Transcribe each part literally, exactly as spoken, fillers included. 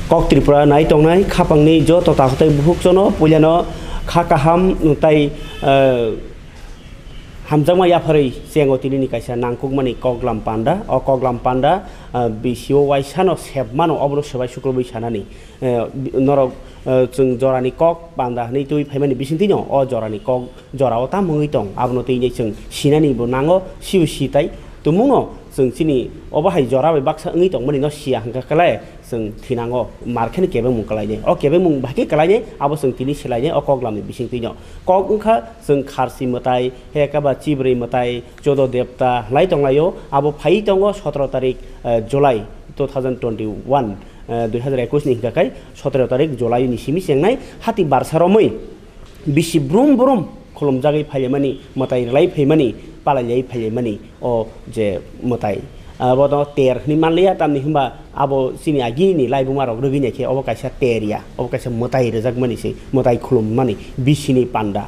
Kok Tripura nai tongnai khapangni joto takhuk tei bukhuk jono puilano kha kaham tei, eh, hamjakma yapharwi chengo tinini kaisa nangkukmani koklam panda. O koklam panda, eh, bisio waisano sepmano obono swbai sukrubwi sanani. Eh, bi-, norok, eh, chwng jorani kok panda hwnwi twi phaimani bisingtwino o jorani kok jorao tamo wngwi tong, abono twi chwng sinani bo nango, siu si tai tumungno chwng chini obo hai jora bai baksa wngwi tongmani no siya hwnkha khe lai chwng thinango, mar kheno kebengmung kwlainai. O kebengmung bahai khe kwlainai, abo chwng tini swlainai o koklamni bisingtwino. Kok wngkha chwng kharsi mwtai, hekaba chibrwi mwtai, chodo depta lai tonglaio, abo phai tongo sotoro tarik, eh, July two thousand twenty-one, eh, dui hazar ekwis ni hwnkha khe sotoro tarik July ni simi chengnai hati barsa romwi bisi brum brum khulumjagwi phaimani, mwtai rwlai phaimani, palailai phaimani o je mwtai. Abono ter hwnwi manliya, tamni hwnba abo chini agini laibumarok rwgwi naikhe obo kaisa ter ya, obo kaisa mwtai rwjakmani se, mwtai khulummani bisini panda.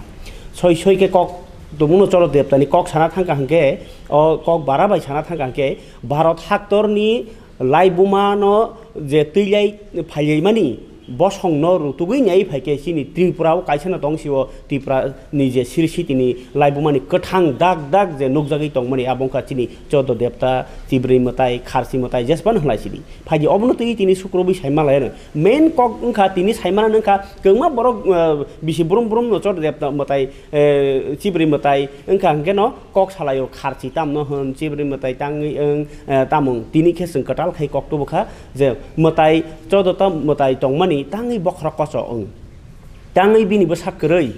Soi soi khe kok tumungno choro deptani kok sana thangkha hwnkhe, o kok bara bai sana thangkha hwnkhe Bharat haktorni laibumano je twilai phailaimani bosongno rutugwi nai phaikhe chini Tripura o kaisano tong sio, Tripura ni je siri sitini laibumani kwthang dak dak je nukjagwi tongmani abo wngkha chini chodo depta, chibrwi mwtai, kharsi mwtai jespan hwnlai sidi. Phaidi obono twi tini sukrubwi saima laiyano. Main kok wngkha tini saimano wngkha kwbangma borok, eh, bisi brum brum no chodo depta mwtai, eh, chibrwi mwtai wngkha hwnkhe no kok salaio kharchi tamno hwn, chibrwi mwtai tangwi wng, eh, tamung. Tini khe chwng kwtal khai kok tubukha je mwtai chodo ta mwtai tongmani tangwi bokhorok kocho wng. Tangwi bini bwsak kwrwi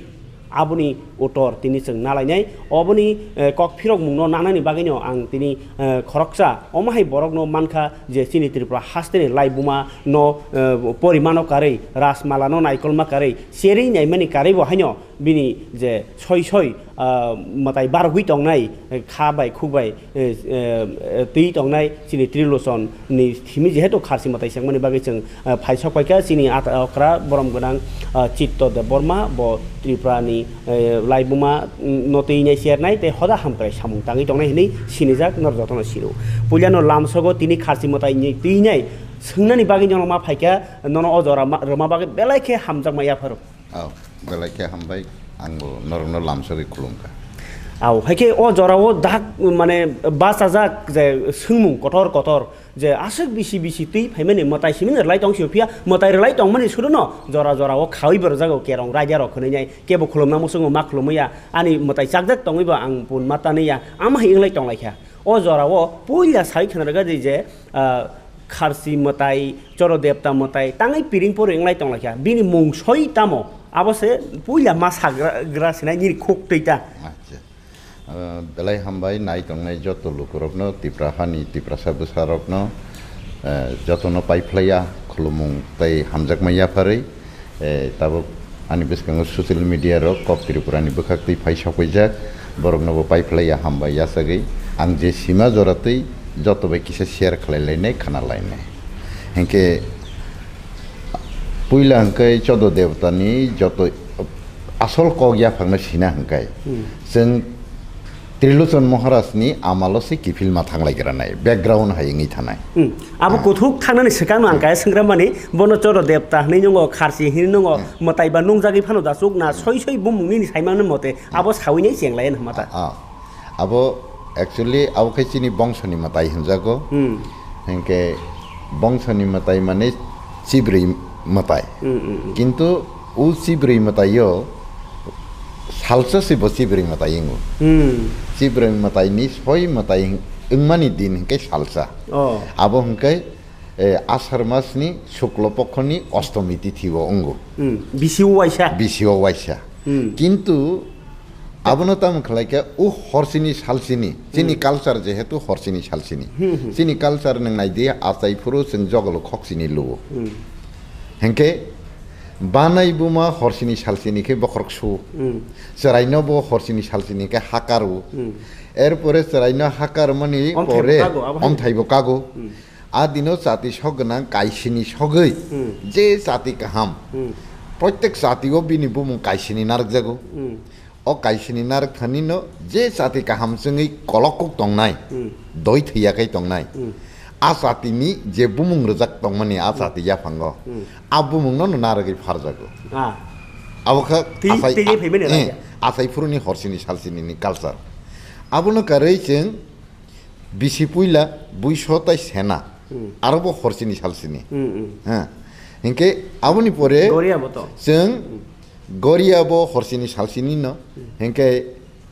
aboni utor tini chwng nalainai. Oboni, eh, kok phirokmungno nanani bagwino ang tini, eh, khoroksa omo hai borokno mankha je chini Tripura hasteni laibuma no, eh, porimano karwi, rajmala no naikolma karwi, cherwi naimani karwi bo haino bini je soi soi, ah, mwtai barogwi tongnai, eh, kha bai khuk bai, eh, eh, eh, twi tongnai chini Trilochon ni thimi jehetu kharsi mwtai chengmani bagwi chwng, eh, phaisok paikha chini ata okra borom gwnang, ah, Chitto Debbarma bo Tripura ni, eh, laibuma, mm, no twi nai chernai tei hoda hamkrai samung tangwi tongnai hinwi sinijak norok jotono siro. Puilano lamsogo tini kharsi mwtai ni twi nai swngnani bagwi norok ma phaikha nono o jora ma-, rwma bagwi belai khe hamjakma yapharo. Aw, belai khe hambai, angbo norokno lamsogwi khulumkha. Aw, hai khe o jorao dak, mane, bachajak je swngmung kotor kotor, je aswk bisi bisi twi phaimani mwtai simi rwlai tong sio, phiya mwtai rwlai tongmani suruno jora jorao khawi bo rwjago kerong raida rok hwnwi nai, kebo khulumna muchungo ma khulumwi ya, ani mwtai chakjak tongwi bo ang pun ma tanwi ya, ama hai wnglai tonglaikha. O jorao puila sai khna rwgadi je, ah, kharsi mwtai, choro depta mwtai, tangwi piring pori wnglai tonglaikha. Bini mung soi tamo? Abo se puila ma sagra, gra sinai nini khuk twi ta. Acha. Ah, belai hambai nai tongnai joto lukurokno, Tipra hani, Tiprasa bwsarokno, eh, jotono paiphlaiya, khulumung tei hamjakma yapharwi. Eh, tabuk ani bwskango social media rok kok Tripura ni bwkhak twi phai sokpaijak, borok nobo paiphlaiya hambai yachagwi. Ang je sima jora twi joto bai kisa share khlai lainai, khna lainai. Hinkhe puila hwnkhe chodo debota ni joto asol kok yaphangno sina hwnkhe Hmm. chwng Trilochon Maharaj ni amalo se kiphilma thanglai granai, background hai wngwi thanai. Hmm. Abo Hmm. kuthuk thangnani swkangno ang kaya swngra mani, bono choro debta hinwi nungo, kharchi hinwi nungo, Hmm. mwtai ba nungjagwi phano da chuk na, Hmm. soi soi bumung nini saimano mote, Hmm. abo sawi nai chenglai hwnma ta. Ah, abo actually abo khe chini bongso ni mwtai hwnjago. Hmm. Hinkhe bongso ni mwtai mane chibrwi mwtai. Hmm, hmm, hmm. Kintu o chibrwi mwtaio salsa se bo chibrwi mwtai wngo. Hmm. Chibrwi mwtai ni soi mwtai wngmani din hinkhe salsa. Oh. Abo hinkhe, eh, Asar mas ni Shukla pokho ni Ostomi tithi o wngo. Hmm. Bisi o waisa. Bisi o waisa. Hmm. Kintu abono tamo khlai khe o horsini salsini, chini Hmm. culture jehetu horsini salsini. Hmm, hmm. Chini culture nwng nai di achai phuru chwng jogolo khoksini luo. Hmm. Hinkhe banai buma horsini salsini khe bokhorok su. Hmm. Chwraino bo horsini salsini khe hakaro. Hmm. Erpore chwraino hakarmani Omthai bo pore kago, abo hai. Omthai bo kago. Hmm. A dino chati sok gwnang kaisini sogwi Hmm. je chati kaham. Hmm. Protek chati o bini bumung kaisini narwkjago. Hmm. O kaisini narwk thani no je chati kaham chwngwi kolok kuk tongnai, Hmm. doi thwiya kai tongnai. Hmm. a jatini je bumung rwjak tongmani a jati yaphango, hmm, a bumungno no narwgwi pharjago. Ah. Abo kha twi-, asai, twi phaimani eh, raida. Asai phuruni horsini salsini ni culture. Abono karwi chwng bisi puila buiso tai sena. Hmm. Aro bo horsini salsini. Hmm, hmm. Ha. Hinkhe aboni pore Goria bo to. Chwng Hmm. Goria bo horsini salsini no. Hmm. Hinkhe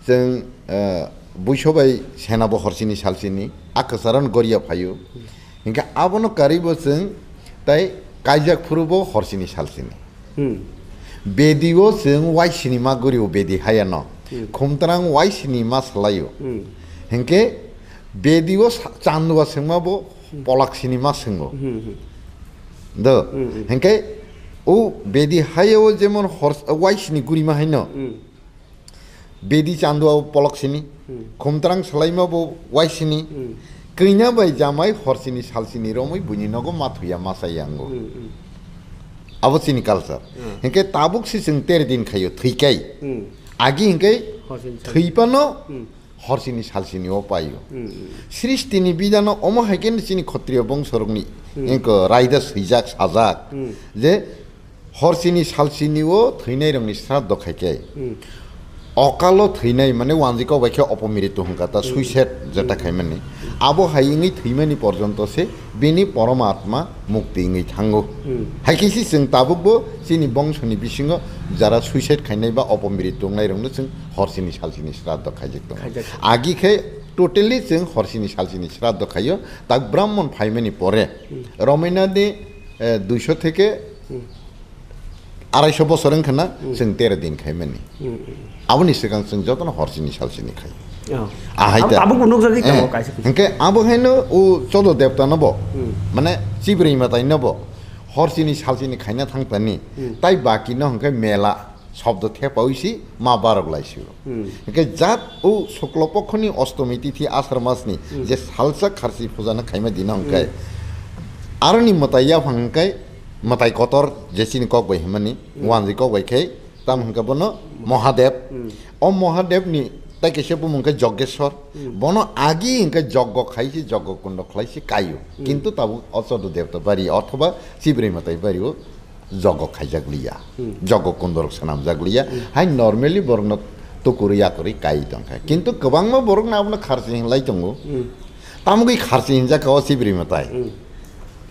chwng, eh, buiso bai sena bo horsini salsini. A kwcharo no Goria phaio. Hmm. Hinkhe abono karwi bo chwng tai kaijak phuru bo horsini salsini. Hmm. Bedi o chwng waisini ma guri o bedi haya no. Hmm. Khumtrang waisini ma salaio. Hmm. Hinkhe bedi o sa-, chandua swngma bo Hmm. polak sini ma swngo. Hmm, hmm. Do. Hmm, hmm. Hinkhe o bedi haya o jemon hor-, waisini guri ma haino. Hmm. Bedi chandua o polok sini, Hmm. khumtrang salaima bo waisini, Hmm. kanya bai jamai horsini salsini romwi buini nogo mathuya masai yango. Hmm, hmm. Abo chini culture. Hmm. Hinkhe tabuk si chwng ter din khayo thwikai. Hmm. Agi hinkhe Horsini sal- thwipano Hmm. horsini salsini o paio. Hmm, hmm. Sristini bidano omo hai khe chini khotriyo bongsorokni Hmm. engko raida swijak sajak Hmm. je Horsini salsini o thwinairokni sraddho khai khe, Hmm. okalo thwinai, mane, wanjwi kok bai khe opomritu hwn kha ta, Hmm. suicide jeta Hmm. khaimani. Abo hai wngwi thwimani porjonto se bini poroma atma mukti wngwi thango. Hmm. Hai khe se chwng tabukbo chini bongsoni bisingo jara suicide khainai ba opomritu wngnairokno chwng horsini salsini sraddho khaijak tongo. Khaijak. Agi khe totally chwng horsini salsini sraddho khaio, tak brahmon phaimani pore Hmm. Romainani, eh, duiso theke Hmm. Araiso bosor wngkha na, Hmm. chwng tero din khaimani. Hmm, hmm. Aboni swkang chwng jotono horsini salsini khai. Oh. Ahai Abo ta. tabukbo nukjagwi tongo Eh, kaisa kaisa. Hinkhe abo haino o Chodo Debta no bo, Hmm. mane Chibrwi Mwtai no bo horsini salsini khaina thangtani, Hmm. tai baki no hinkhe mela shobdo thepawi si ma barok lai sio. Hmm. Hinkhe jat o Shukla Pokhoni Ostomi tithi Asar masni Hmm. je salsa kharsi puja no khaima dino hinkhe Hmm. aroni mwtai yaphang hinkhe mwtai kotor je chini kok bai hwnmani, Hmm. wanjwi kok bai khe, tamo hwnkhe bono Mahadev. Hmm. O Mahadevni tai kaisa bumung khe Jogeshwar. Hmm. Bono agi hwnkhe joggo khai se, joggo kundo khlai se kaio. Hmm. Kintu tabuk o Chodo Debta bari othoba Chibrwi Mwtai bari o joggo khaijak liya. Hmm. Joggo kundorok swnamjak liya. Hmm. Hai normally borokno tukurwi yakurwi kai tongkha. Kintu kwbangma borokno abono kharchi hinlai tongo. Hmm. Tamogwi kharchi hinjak kha o Chibrwi Mwtai. Hmm.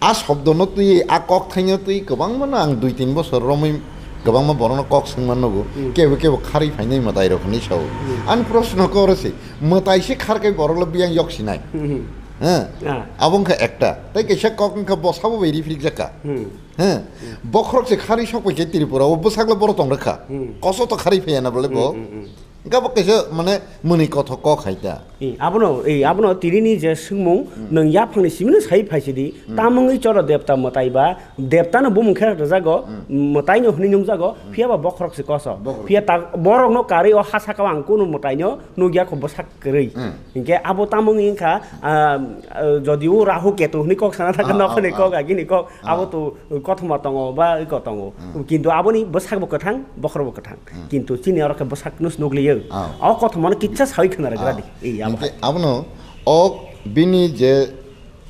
A shobdono twi, a kok thaino twi kwbangmano ang dui tin bosor romwi kwbangma borokno kok swngma nugo. Hmm. Kebo kebo kharwi phainai mwtairok hinwi sao. Hmm. Ani proshno koro se, mwtai se kharkai boroklo biyang yok sinai. Hmm. He? Ah. Abo wngkha ekta. Tai kaisa kok wngkha bosabo bai riphrikjak kha. Hmm. He? Bokhorok se kharwi sok pai khe Tripura o bwsakle boro tong rwkha. Hmm. Koso to kharwi phaiya na bole bo. Hmm, hmm, hmm. Hingke abo kaisa mane mwnwi kothok kok hai ta. I, abono, i, abono tinini je swngmung, Hmm. nwng yaphangni simino sai phaisidi, Hmm. tamungwi Chodo Debta mwtai ba, Debtano bumung khe rwjago, Hmm. mwtaino hwnwi nungjago, Hmm. phiya ba bokhorok se koso. Bokhorok. Phiya ta borokno karwi o ha saka o ang kunu mwtaino nukya kho bwsak kwrwi. Hmm. Hingke abo tamungwi wngkha, ah, ah, jodi o Rahu Ketu hwnwi kok sana thangkha, Ah, nokhorni ah, kok, ah. agini kok, Ah. abo to kothoma tongo ba iko tongo. Hmm. Kintu aboni bwsakbo kwthang, bokhorokbo kwthang. Hmm. Kintu chini oro khe bwsakno se nukliyo. Ah. O kothomano kitsa sawi khna rwgra Ah. di. Ei, abo Hinkhe hai. abono o bini je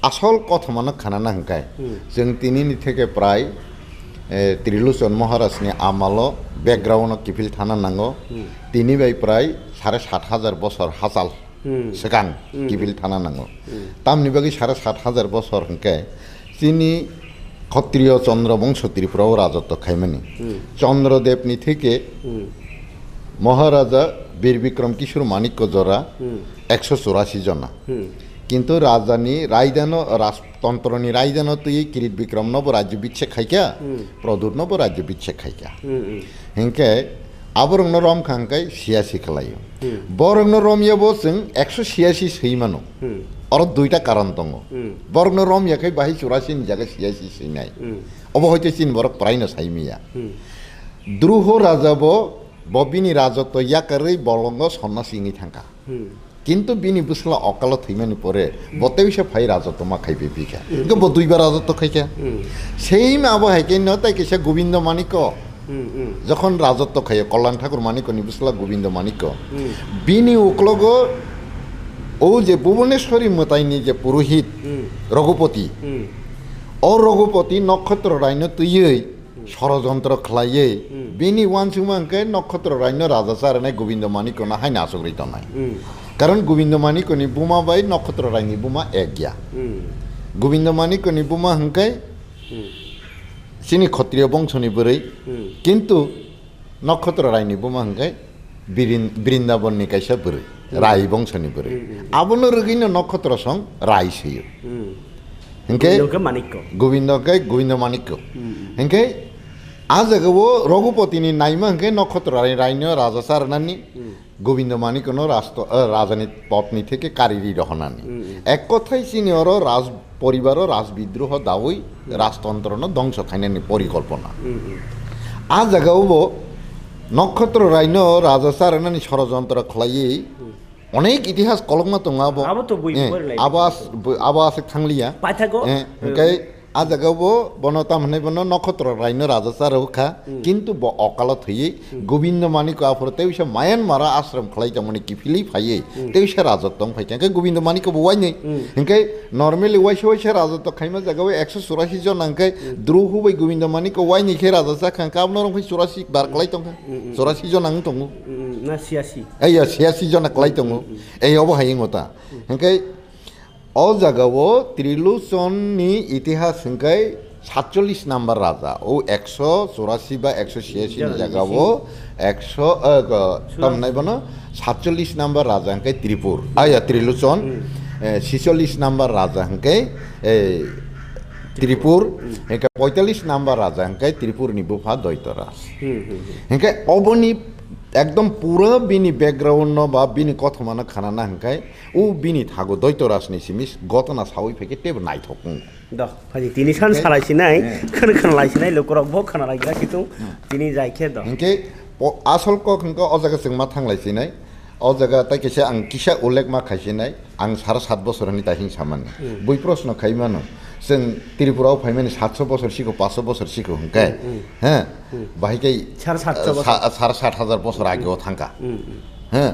asol kothomano khanana hwnkhe, Hmm. chwng tinini theke prai, eh, Trilochon Maharajni amalo background-o kiphil thana nango. Hmm. Tini bai prai sare sat hajar bosor hachal Hmm. swkang Hmm. kiphil thana nango. Hmm. Tamni bagwi sare sat hajar bosor hwnkhe chini Khatriyo Chandra Bongso Tripura o rajotto khaimani. Hmm. Chandra Debni theke Hmm. Maharaja Bir Bikram Kishore Manikya jora Hmm. ekso churasi jona. Hmm. Kintu rajani raidano, rajtontroni raidano twi Kirit Bikram no bo rajyo bicchek khaikha, Hmm. Pradyut no bo rajyo bicchek khaikha. Hmm, hmm. Hinkhe aborokno romkha hwnkhe siyasi khlaio. Hmm. Borokno romya bo chwng ekso siyasi swi mano. Hmm. Oro duita karon tongo. Hmm. Borokno romya khe bahai churasi ni jaga siyasi swinai. Hmm. Obo hoite chini borok praino saimiya. Hmm. Druho raja bo, bo bini rajotto yakarwi bolongo sonna singwi thangkha. Hmm. Kintu bini bwsla okalo thwimani pore bo Hmm. tewisa phai rajotto ma khaipai phikha. Hmm. Hwnkhe bo duibar rajotto khaikha. Hmm. Same abo hai khe no tai kaisa Gobindo Manikko. Hmm, hmm. Jokhon rajotto khaio Kalyan Thakur Manikko ni bwsla Gobindo Manikko. Hmm. Bini uklogo O je Bhubaneswari mwtaini je purohit Hmm. Raghupati, Hmm. o Raghupati Nokkhatro Raino twiwi Hmm. sorojontro khlaiwi Hmm. bini uansukma hwnkhe Nokkhatro Raino raja charwnai Gobindo Manikno haino achugwi tongnai. Hmm. Karon Gobindo Manikni buma bai Nokkhatro Raini buma ek ya. Hmm. Gobindo Manikni buma hwnkhe Hmm. chini Khotriyo bongsoni bwrwi, Hmm. kintu Nokkhatro Raini buma hwnkhe Birin-, Brindabonni kaisa bwrwi, Hmm. Rai bongsoni bwrwi. Hmm, hmm, hmm. Abono rwgwino Nokkhatro song Rai swiyo. Hmm. Hwnkhe Gobindo hwnkhe Manikko. Gobindo hwnkhe Gobindo Manikko. Hmm, hmm. Hwnkhe a jagao Raghupatini naima hwnkhe Nokkhatro Rai, Raino raja charwnani Hmm. Gobindo Manikno rasto-, eh, rajani podni theke kariri rohonani. Hmm, hmm. Ek kothai chini oro raj poribaro raj bidroho dawi Hmm. rajtontrono dongso khainani porikolpona. Hmm, hmm. A jagao bo Nokkhatro Raino raja charwnani sorojontro khlaiwi Hmm. onek itihas kolokma tongo abo. Abo to bui Eh, pori lai. Abo as-, bu-, abo aswk thangliya. Paithago. Eh, Hmm. hwnkhe a jagao bo bono tam hwnwi bono Nokkhatro Raino raja charwkha, Hmm. kintu bo okalo thwiwi Hmm. Gobindo Manikko aphuru teisa Myanmar ashram khlai tongmani kiphilwi phaiwi Hmm. teisa rajotong phaikha. Hwnkhe Gobindo Manikko bo wainwi. Hmm. Hwnkhe normally waisa waisa rajotong khaima jagao ekso churasi jona hwnkhe Hmm. Druhu bai Gobindo Manikko wainwi khe raja chakha hwnkhe abono rwngphai churasi bar khlai tongkha. Hmm, hmm. Churasi jona wng tongo. Hmm, hmm. Na siyasi. Aiya, siyasi jona khlai tongo. Hmm, hmm. Ei obo hai wngkha ta. Hmm. Hwnkhe o jagao Trilochonni itihas hwnkhe satchollish number raja, o ekso churasi ba ekso siyasi ni Jagani jagao bisingo. Ekso, eh, go-, Churasi. Tamnai bono satchollish number raja hwnkhe Tripur, ah, ya, Trilochon, Hmm. eh, sisollish number raja hwnkhe, eh, Tripur, Hmm. hwnkhe poitallish number raja hwnkhe Tripurni bupha Doitoraj. Hmm, hmm, hmm. Hwnkhe oboni ekdom pura bini background no ba bini kothoma no khanana hwnkhe o bini thago Doitorajni simi gotona sawi phaikhe teibo naithok wngo. Do, phaidi tini san Hwnkhe salai sinai, Eh. khon khon lai sinai, lukurok bo khana lai gra kitung, Hmm. tini jai khe do. Hwnkhe po-, asol kok hwnkhe o jaga chwng ma thang lai sinai, o jaga tai kaisa ang kisa ullek ma khai sinai, ang sara sat bosor hwnwi ta hing samani. Hmm. Bui proshno khai mano, chwng Tripura o phai mani satso bosor sikho, paso bosor sikho hwnkhe, Hmm, hmm. he, Hmm. bahai khe, Sara satso eh, bosor. sa-, sara sat hajar bosor age o thangkha. Hmm, hmm. He,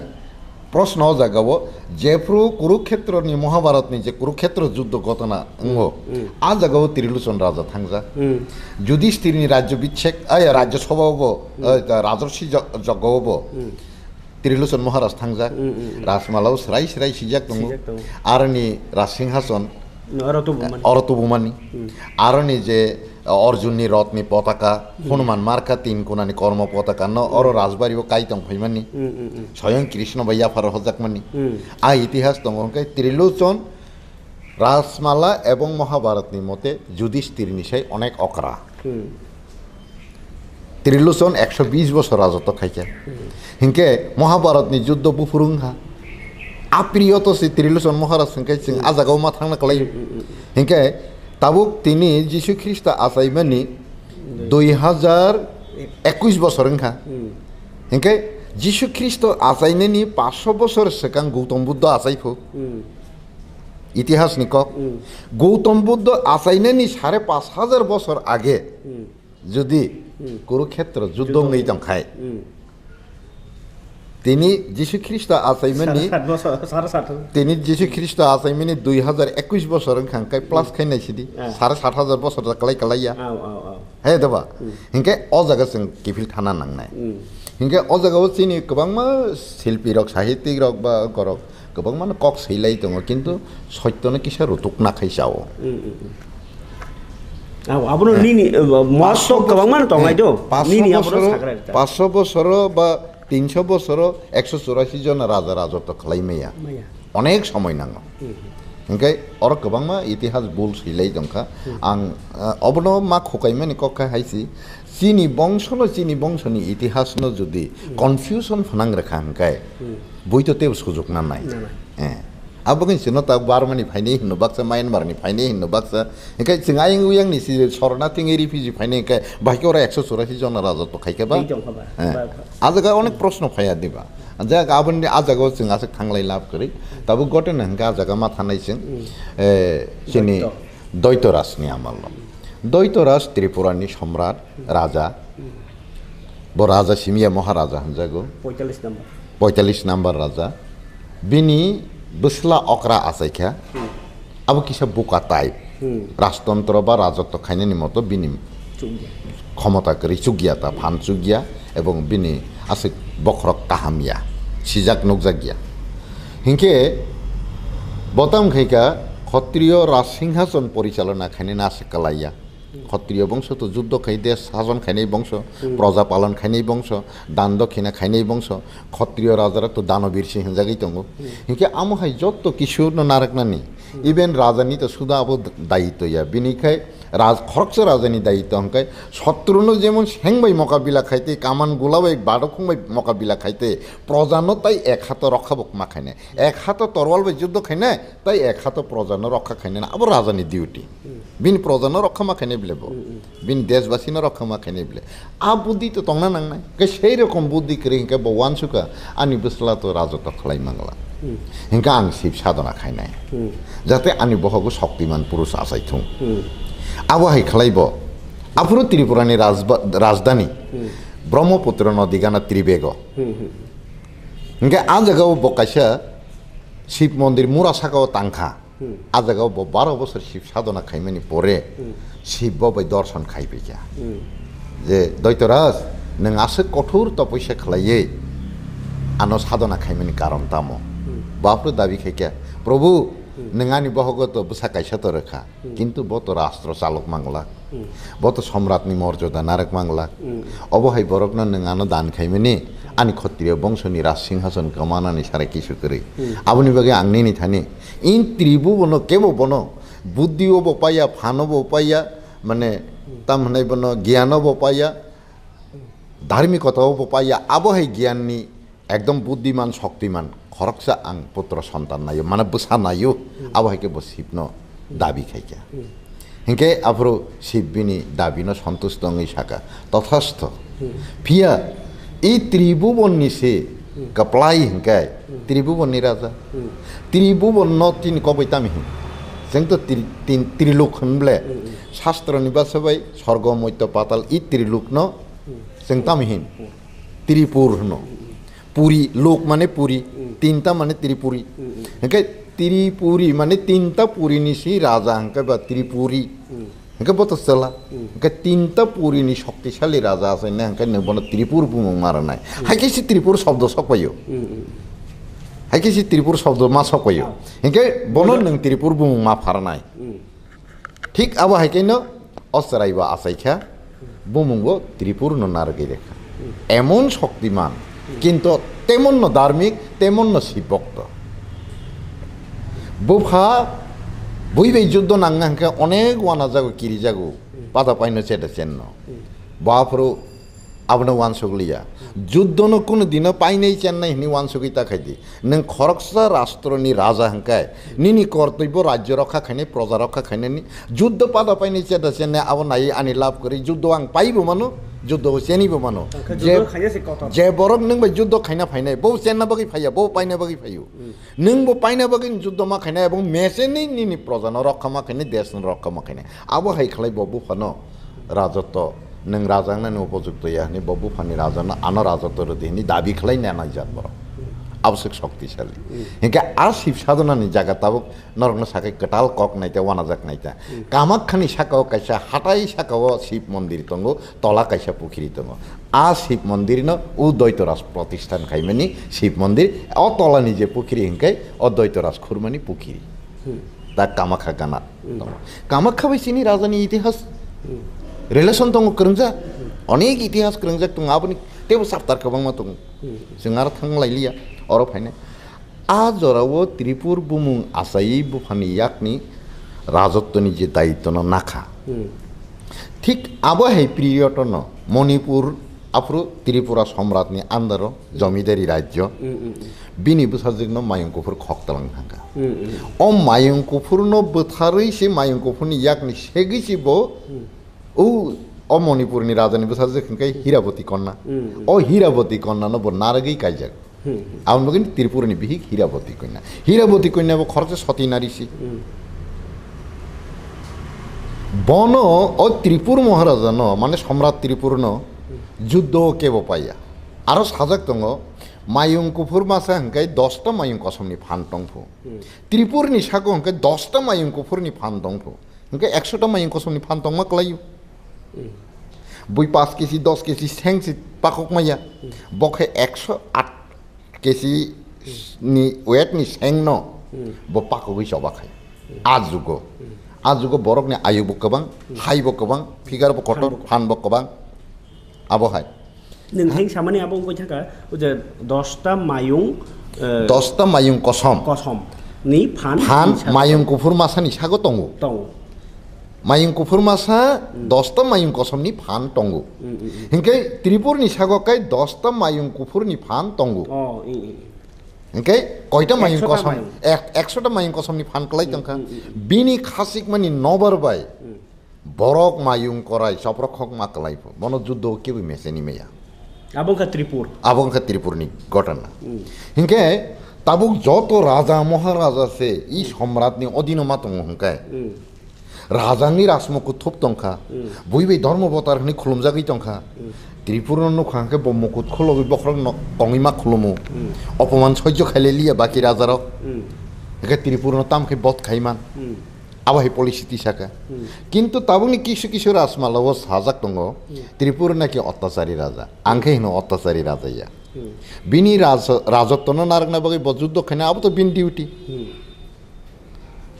proshno o jaga o, jephru Kurukhetroni Mahabharatni je Kurukhetro juddho gotona Hmm, wngo, hmm. a jaga o Trilochon raja thangjak. Hmm. Yudhishthirni rajyo bichek, ai, rajyo sabha bo, Hmm. eh, rajorsi jo-, joggo bo Hmm. Trilochon Maharaj thangjak. Hmm, hmm, hmm. Rajmala o srai srai sijak tongo. Sijak tongo. Aroni Rajsinghason Oro tubumani. Oro tubumani. Hmm. Aroni je, uh, Arjunni rotni potaka, Hmm. Hanuman marka tin kunani kormo potaka no Hmm. oro rajbari o kai tong phaimani. Hmm, hmm, hmm. Soyong Krishna bai yapharo hojakmani. Hmm. A itihas tongo hwnkhe Trilochon, Rajmala ebong Mahabharatni mote Yudhishthirni sai onek okra. Hmm. Trilochon ekso bish bosor rajotw khaikha. Hmm. Hinkhe Mahabharatni juddho buphuru wngkha. Apriyoto se Trilochon Maharaj hinkhe chwng Hmm. a jagao ma thangna kwlai. Hmm, hmm, hmm. Hinkhe tabuk tini Jisu Khristo achaimani Hmm. dui hajar ekush bosor wngkha. Hmm. Hinkhe Jisu Khristo achainani paso bosor swkang Gautam Buddho achaiphu. Hmm. Itihasni kok. Hmm. Gautam Buddho achainani sare pash hajar bosor age Hmm. Jodi Hmm. Kurukhetra juddho Juddho wngwi wngwi. Tongkhai, Hmm. tini Jisu Khristo achaimani, Sare sat bosor, sare sat. Tini Jisu Khristo achaimani dui hajar ekush bosor wngkha, hwnkhe plus Hmm. khainai sidi, Ah. sare sat hajar bosor da kwlai kwlai ya. Au, au, au. He doba? Hmm. Hinkhe o jaga chwng kiphil thana nangnai. Hmm. Hinkhe o jagao chini kwbangma silpi rok, sahitik rok ba gorok kwbangma no kok swilai tongo, kintu soitto no kisa rutuk na khai chao. Hmm, hmm, hmm. Abo, abono Eh. nini, eh, mosok Paso kwbangma no bosor, tonglai eh, do. Paso Nini abono bosoro, sagra rita. Paso bosoro ba tinso bosoro ekso churasi jona raja rajotw khlai maya. Maya. Onek somoi nango. Hmm. Hinkhe oro kwbangma itihas bul swilai tongkha. Hmm. Ang, eh, obono ma khukaimani kok kha hai si, chini bongsono, chini bongsoni itihasno jodi Hmm. confusion phnang rwkha hinkhe, Hmm. Bui to teibo sujuk nanai. Nanai. Eh. Abo khe chwngno ta Burma ni phainai hinno baksa, Myanmar ni phainai hinno baksa. Hinkhe chwng ayang uyang ni si sorna thwngwi refugee phainai hinkhe bahai khe oro ekso churasi jona raja to khaikhe ba. Tei tongkha ba. Eh. Ba, ba. A jaga onek proshno phaiya diba. A jaga aboni a jaga o chwng aswk thanglai lab kwrwi. Tabuk gotena hinkhe a jaga ma thanai chwng. Hmm. Eh, chini Doito. Doito Raj ni amal no. Doito Raj Tripura ni somrat. Raja. Hmm. Bo raja simiya Maharaja hinjago. Poitallis number. Poitallis number raja. Bini Bwsla okra achaikha, abo kisa buka type. Rajtontro ba rajotto khainani moto bini khomota kwrwi chukya ta, phan chukya, ebong bini aswk bokhorok kaham ya, sijak nukjak ya. Hinkhe bo tamo khaikha, Khotriyo Raj Singhason porichalona khainani aswk kwlaiya. Khotriyo bongso to juddo khai, desh sason khainai bongso, proja palon khainai bongso, dan dokhina khainai bongso, Khotriyo rajarok to danobir se hinjagwi tongo. Hinkhe amo hai jotto kisuno naraknani, even rajani to suda abo dayitto ya. Bini khai raj-, khoroksa rajani dayitto hwnkhe, sotruno jemon seng bai mokabila khaite, kaman gula bai, badokhung bai mokabila khaite, projano tai ek hato rokha bo ma khainai, ek hato torwal bai juddo khainai, tai ek hato projano rokha khainai, abo rajani duty. Bini projano rokha ma khainai bile bo. Bini deshbasino rokha ma khainai bile. A buddhi to tongna nangnai. Ke sei rokom buddhi kwrwi hinkhe bo wansukha, ani bwsla to rajotto khlai mangla. Hinkhe ang Shiv sadhana khainai. Jate ani bohogo shoktiman purush achai thung. Abo hai khlai bo. Aphuru Tripurani rajba-, rajdhani Brahmaputra nodi gana Tribego. Hinkhe a jagao bo kaisa Shiv mondir mura sakao tangkha. A jagao bo baro bosor Shiv sadhana khaimani pore Shiv bo bai dorson khaipaikha. Je, "Doitoraj, nwng aswk kothor topoisa khlaiwi ano sadhana khaimani karon tamo?" Bo aphuru dabi khaikha, "Prabhu, nwng ani bohogo to bwsa kaisa to rwkha, kintu bo to rastro chalok mangla." Bo to somratni morjoda narwk mangla. Obo hai borokno nwng ano dan khaimani, ani Khotriyo bongsoni raj singhason kwmanani sarai kisu kwrwi. Aboni bagwi ang nini thani, in tribu bono kebo bono buddhi obo paiya, phano bo paiya, mane tam hwnai bono giyano bo paiya, dharmikota obo paiya, abo hai giyanni ekdom buddhiman, shoktiman, khoroksa ang putro santan naio, mane bwsa naio, abo hai khe bo Shivno dabi khaikha. Hinkhe aphuru Shiv bini dabino santusto wngwi sakha, "Tathastho." Phiya i tribubonni se kwplai hinkhe, tribubonni raja. Tribubonno tini kok bai tamo hin? Chwng to tri-, tin-, trilok hwn ble. Shastroni basa bai sorgo, moityo, patal i trilokno chwng tamo hin? Tripur hwno. Puri, lok mane puri, tinta mane tripuri. Hinkhe tripuri mane tinta purini si raja hinkhe ba tripuri. Hinkhe bo to chwla. Hinkhe tinta purini shoktisali raja asai ne hinkhe nwng bono tripur bumung ma rwnai. Hai khe si tripur shobdo sok paio. Hai khe si tripur shobdo ma sok paio. Hinkhe bono nwng tripur bumung ma pharnai. Thik abo hai khe no o chwrai bo achai kha, bumung bo Tripur no narwgwi rekha. Emon shoktiman, kinto temon no dharmik, temon no Shiv bhokto. Bupha bui bai juddo nangna hwnkhe onek wanajago, kirijago, pada paino cheda chenno. Bo aphuru Abono uansukliya. Juddono kunu dino painai chennai hwnwi uansugwi ta khaidi. Nwng khoroksa rastroni raja hwnkhe, nini kortoibo rajyo rokha khainai, proja rokha khainani juddo pada painai, cheda chennai abo naiwi ani lab kwrwi juddo ang paibo mano, juddo chenibo mano. Hwnkhe je, juddo khaina se kotor. Je borok nwng bai juddo khaina phainai, bo chenna bagwi phaiya, bo paina bagwi phaio. Hmm. Nwng bo paina bagwi juddo ma khainai, ebong mecheni nini projano rokha ma khainai, desno rokha ma khainai. Abo hai khlai bo buphano rajotto, nwng raja wngnani upojukto ya hwnwi bo buphani rajano ano rajotto rwdi hwnwi dabi khlai nanai jat borok. Abo swk shoktisali. Hmm. Hinkhe a Shiv sadhanani jaga tabuk norokno sakai kwtal kok naita, wanajak naita. Hmm. Kamakhani sakao kaisa hatai sakao Shiv mondir tongo, tola kaisa pukhiri tongo. A Shiv mondirno o Doitoraj protisthan khaimani Shiv mondir, o tolani je pukhiri hinkhe o Doitoraj khurmani pukhiri. Hmm. Da Kamakha gana. Hmm. Tongo. Kamakha bai chini rajani itihas, hmm, relation tongo kwrwngjak. Hmm. Onek itihas kwrwngjak tongo, aboni teibo chapter kwbangma tongo. Hmm. Chwng aro thang lailiya, oro phainai. A jorao Tripur bumung achaiwi buphani yakni rajottoni je daitwno nakha. Hmm. Thik abo hai period-ono Manipur aphuru Tripura somratni under-o jomidari rajyo. Hmm, hmm, hmm. Bini bwsajwkno Mayung Kuphur khok twlang thangkha. Hmm, hmm. O Mayung Kuphurno bwtharwi se Mayung Kuphurni yakni segwi se bo, hmm, o, o Manipurni rajani bwsajwk hwnkhe Hiraboti Konna. Hmm, hmm. O Hiraboti Konnano bo narwgwi kaijak. Hmm, hmm. Aboni bagwi Tripurani bihik Hiraboti Konna. Hiraboti Konna bo khoroksa soti nari se. Hmm. Bono o Tripur Maharajano, mane Somrat Tripurno, hmm, juddo kebo paiya. Aro sajak tongo, Mayung kuphur masa hwnkhe dosta mayung kosomni phan tongphu. Hmm. Tripurni sago hwnkhe dosta mayung kuphurni phan tongphu. Hwnkhe ekshota mayung kosomni phan tongma kwlaio. Hmm. Bui paanch kesi, dos kesi seng se pakok maya. Hmm. Bo khe ekshot aat kesi ni weight ni seng no Hmm. bo pakogwi choba khai. Hmm. A jugo. Hmm. A jugo borokni ayuk bo kwbang, Hmm. hai bo kwbang, figure bo kotor, Phan bo kwbang. phan bo kwbang. Abo hai. Nwng heng samani abo wngwi thangkha, o je dosta mayung, eh, Dosta mayung kosom. kosom ni phan Phan hinsa mayung kuphur masani sago tongo. tongo. Mayung kuphur masa Hmm. dosta mayung kosomni phan tongo. Hmm, hmm, hmm. Hinkhe Tripurni sago kai dosta mayung kuphurni phan tongo. Oh, i, i, i. Hinkhe koita mayung Ekshota kosom, mayung. ek-, ekshota mayung kosomni phan kwlai Hmm, tongkha. hmm, hmm, hmm. Bini khasikmani nobar bai Hmm. Borok mayung korai, soprok khok ma kwlai pho. Bono juddo kebo meseni maya. Abo wngkha Tripur. Abo wngkha Tripurni ghotona. Hmm. Hinkhe tabuk joto raja, moharaja se i Hmm. somratni odino ma tongo hwnkhe. Hmm. Rajani rajmukut thup tongkha. Hmm. Bui bai dhormo botar hwnwi khulumjagwi tongkha. Hmm. Tripurno nukha hwnkhe bo mukut khulogwi bokhorok no kongwi ma khulumu. Hmm. Opoman sojjo khailai liya baki rajarok. Hmm. Hinkhe Tripurno tam khe bot khaiman. Hmm. Abo hai policy tisaka. Hmm. Kintu tabukni kisu kisu rajmala o sajak tongo, Hmm. Tripura naki ottachari raja. Ang khe hino ottachari raja ya. Hmm. Bini raj-, rajottono narwkna bagwi bo juddo khaina abo to bini duty. Hmm.